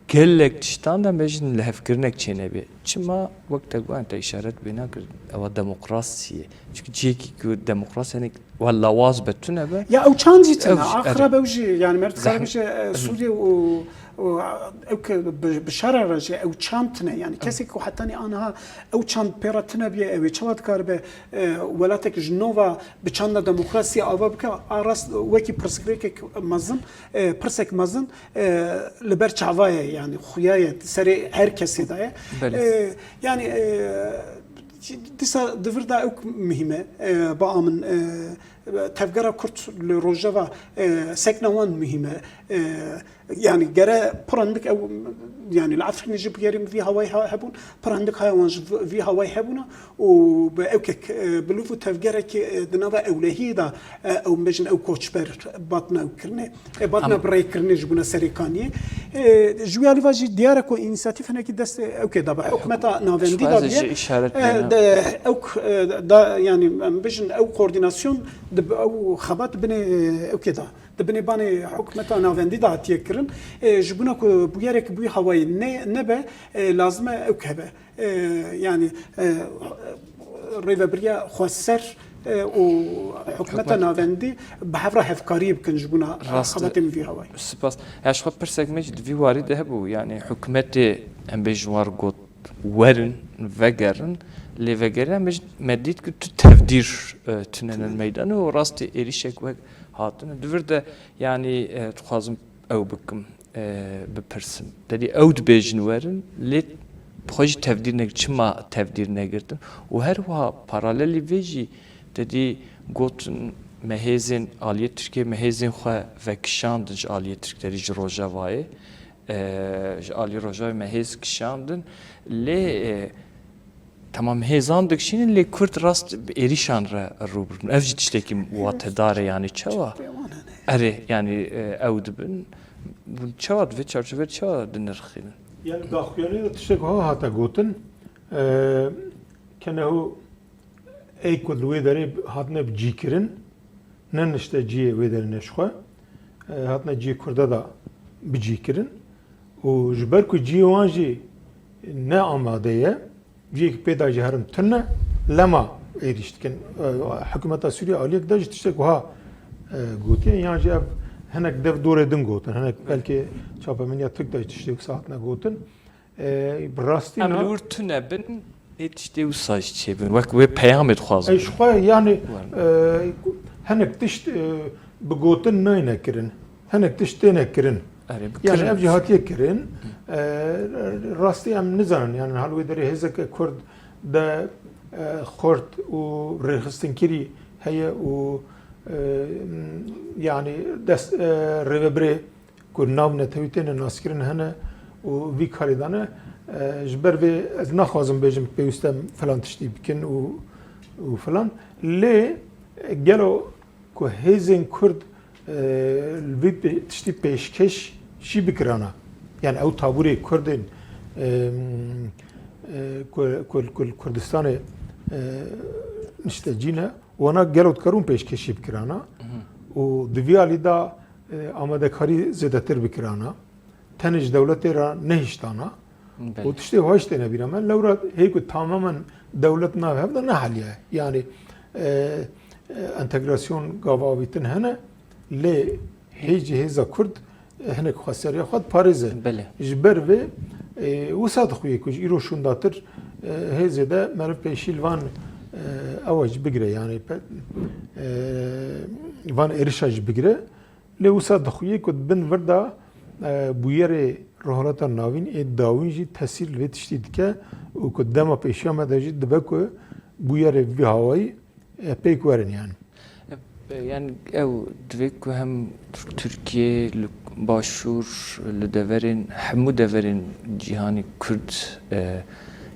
gelek tiştan de em bêjin lihevkirinek çênebê. Çima? Wek te got, te îşaret bê nakir, ewa demokrasiyê. Çimkî cihekî ku demokrasiya hinek wa lawaz be, tune be. Ya ew çand jî tune. Axira be ew jî, yani meriv dikare bêje, e, Sûriye û, û ew ke bi, bi şer re jî ew çand tune. Yani kesek ku hetanî aniha ew çand pê re tune biye, ew ê çawa dikaribe, e, welatek ji nova bi çanda demokrasiyê ava bike, a rast wekî pirsgirêkek mezin, e, pirsek mezin, e, li ber çava ye, yani xuya ye, serê her kesê de ye. E, yani, e, dîsa di vir de ew muhîm e, e, ba min, e, tevgera Kurd li Rojava, e, sekna wan muhîm e. E, yani gere pir hindik ew, yani li Efrînê jî bûyerên vî hawayî ha-, hebûn, pir hindik haya wan ji vî, vî hawayî hebûna û bi ewkek, e, bi lûv û tevgerekê, e, di nava ewlehiyê de, e, ew bêjin ew koçber batna ew kirinê, e, batna birêkirinê ji bona Serêkaniyê. E, ji wî alî ve jî diyar e ku înîsiyatîf hinekî destê ewkê de bi hikûmeta navendî de bûye. E, de, ew, e, da, yani em bêjin ew koordînasyon di, ew xebat binê, e, ewkê de. Di binêbanê hikûmeta navendî de hatiye kirin. E, ji bona ku bûyerek bûyî hawayî ne, nebe, e, lazim e ewk hebe. E, yanî, e, rêvebiriya xweser, e, û hikûmeta Hikûmet. navendî bi hev re hevkariyê bikin ji bona Rast e. xebatên vî hawayî. Spas. Ya ji xwe pirsek me jî di vî warî de hebû. Yanî hikûmetê em bêjin war got werin, vegerin, lê vegerin em bêjin me dît ku tu tevdîr, e, tunene meydanê û rastî êrîşek wek hatine. Di vir de yanî, e, dixwazim ew bikim, e, bipirsim. Te dî ew dibêjin werin, lê bi xwe jî tevdîr nek-, çima tevdîr negirtin? Û her wiha paralelî vê jî te dî gotin me hêzên aliyê Tirkiyê, me hêzên xwe vekişandin ji aliyê Tirk, te dî ji Rojavayê, e, ji aliyê Rojavayê me hêz kişandin. Lê, e, Tamam, hêzan dikişînin, lê Kurd rast bi êrîşan re rû bi rû. Ev jî tiştekî watedar e, yanî çawa? Pêwan hene. Erê, yanî, e, ew dibin. Hûn çawa di vê çarçovê çawa dinirxînin? Yani daxuyanî de tiştek ha hate gotin. E, kenehu ey ku li wê derê hatine bi cî kirin, ne nişte cihê wê derê ne ji xwe, e, hatine cihê Kurda da bi cî kirin. Û ji ber ku cihê wan jî ne amade ye, cihê ku pê da jî herin tune, lema êrîş dikin. E, hikûmeta Sûriye aliyek de jî tiştek wiha, e, gotiye, yan jî ev hinek dev dorê din gotin, hinek belkî çapemeniya Tirk de jî tiştê wisa hatine gotin. E, bi rastî Em na- li wir tune bin, ê tiştê wisa jî çêbin. Wek wê peyamê dixwazin. Ey, ji xwe, yani, Werin. e, hinek tişt, e, bi gotin nayne kirin. Hinek tişt têne kirin. Erê, bi Yani kirin. ev jî hatiye kirin. E, rastî em nizanin. Yani hal wê derê hêzeke Kurd de, e, xurt û rêxistinkirî heye û, e, yani dest, e, rêvebirê ku nav netewî têne naskirin hene û vî karî dane. E, ji ber vê ez naxwazim bêjim pêwîst e em filan tiştî bikin û, û filan. Lê gelo ku hêzên Kurd, e, li vî pê-, tiştî pêşkêş jî bikirana. Yani ew tabûrê Kurdên, e, e, ku, ku, ku li Kurdistanê, e, niştecî ne, wana gelo dikarûn pêşkêşî bikirana. Û di vî alî de, e, amadekarî zêdetir bikirana. Tenê ji dewletê re nehiştana. Belê. Û tiştê wiha jî têne bîra me. Lewra hê ku tamamen dewlet nav hev de neheliye. Yani, e, e, entegrasyon gava avîtin hene, lê hê jî hêza Kurd, e, hinek xweseriya xwe diparêze. Belê. Ji ber vê, e, wisa dixuye ku ji îro şûndatir, e, hê zêde meriv pêşî li van, e, ewa jî bigire, yani pe-, e, van êrişa jî bigire. Lê wisa dixuye ku di bin vir de, e, bûyerê Rojhilata Navîn ê dawîn jî tesîr li vê tiştî dike û ku dema pêşiya me de jî dibe ku bûyerê vî hawayî, e, pêk werin yani. E, yani ew divê ku hem Tirkiye li başûr, li deverên, hemû deverên cîhanê Kurd, e,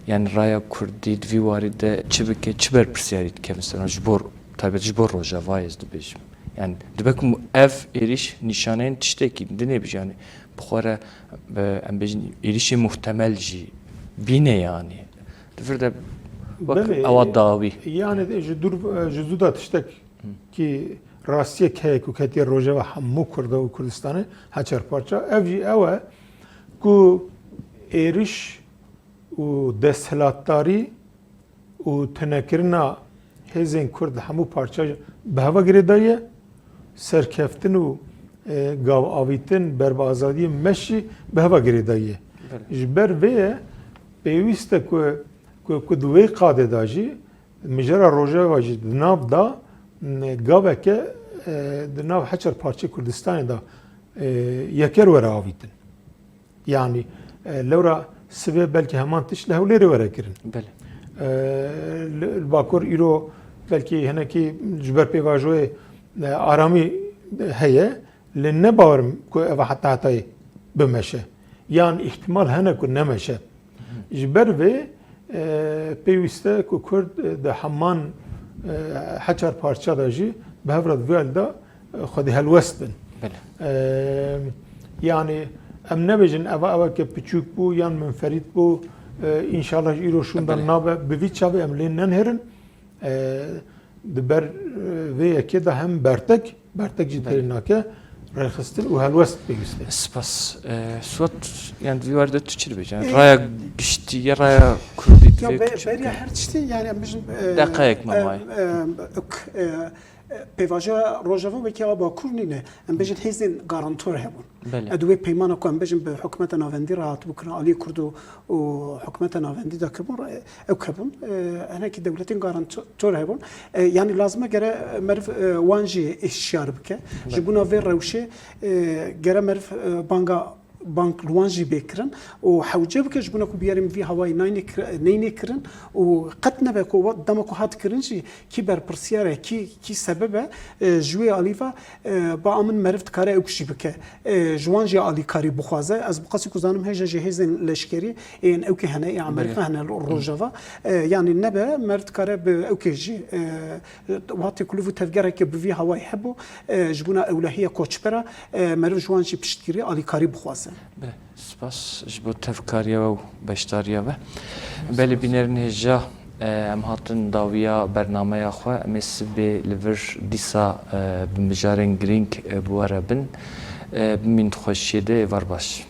yani raya Kurdî di vî warî de çi bike, çi berpirsiyarî dike mesela ji bo, taybet ji bo Rojavayê ez dibêjim. Yani dibe ku ev êrîş nîşaneyên tiştekî din ê bijî, yani bi xwe re, e, em bêjin êrîşê muhtemel jî bîne yani. Di vir de wek Belê, ewa dawî. Yani de ji dûr, ji zû de tiştek ki rastiyek heye ku ketiye rojeva hemû Kurda û Kurdistanê heçer parça. Ev jî ew e ku êriş û desthilatdarî û tunekirina hêzên Kurd li hemû parça bi heva girêdayî ye. Serkeftin û, e, gav avîtin, berbiazadiyê meş jî bi heva girêdayî ye. Belê. Ji ber vê ye pêwîst e ku, ku, ku di wê qadê de jî mijara Rojava jî di nav de, m, gaveke, e, di nav heçer parçeyê Kurdistanê de, e, yeker were avîtin. Yani, e, lewra sibê belkî heman tişt li Hewlêrê were kirin. Belê. E, li, li Bakur îro belkî hinekî ji ber pêvajoyê, e, aramî heye, lê ne bawerim ku eva heta hetayê bimeşe. Yan îhtimal hene ku nemeşe. Ji ber vê, e, pêwîst e ku Kurd, e, di heman, e, heçar parça de jî bi hev re di vê alî de, e, xwedî helwest bin. Belê. E, yani em nebêjin eva eweke piçûk bû yan minferît bû, e, înşallah ji îro şûndan Belê. nabe, bi vî çavê em lê nenihêrin. E, di ber, e, vê yekê de hem bertek, bertek jî Belê. têrê nake, Rêxistin û helwest pêwîst e. Spas. E, Suat, yani di vî warî de tu çi dibêjî? Yani raya giştî ya raya kurdî Ya divê be- tu çi beriya dibêjî? Her tiştî yani em bêjin e, Deqayek me e, maye. e, ok, e, e, Pêvajoya Rojava wekî a Bakur nîne. Em bêjin hêzên garantor hebûn. Belê. E, di wê peymana ku em bêjin bi hikûmeta navendî re hatibû kirin, aliyê Kurd û û hikûmeta navendî de kiribûn, e, ew hebûn. E, hinekî dewletên garantor hebûn. E, yanî lazim e gere meriv e, wan jî hişyar bike. Ji bona vê rewşê e, gere meriv e, banga bank li wan jî bê kirin û hewce bike ji bona ku biyarên vî hawayî nayne kir- neyne kirin û qet nebe ku wa- dema ku hat kirin jî kî berpirsiyar e, kî, kî sebeb e, e, ji wê alî ve e, ba min meriv dikare ew jî bike. E, ji wan jî alîkarî bixwaze. Ez bi qasî ku zanim hêja jî hêzên leşkerî ên ewkê hene, ê Amerîka hene li Rojava. E, yanî nebe meriv dikare bi ewkê jî e, Watê ku liv û tevgerekê bi vî hawayî hebû, e, ji bona ewlehiya koçbera, e, meriv ji wan jî piştgirî, alîkarî bixwaze. Belê, spas ji bo tevkariya we û beşdariya we. Belê bînerên hêja, e, em hatin dawiya bernameya xwe. Em ê sibê li vir dîsa e, bi mijarên girîng e, bi we re bin. E, bimîn di xweşiyê de, êvar baş.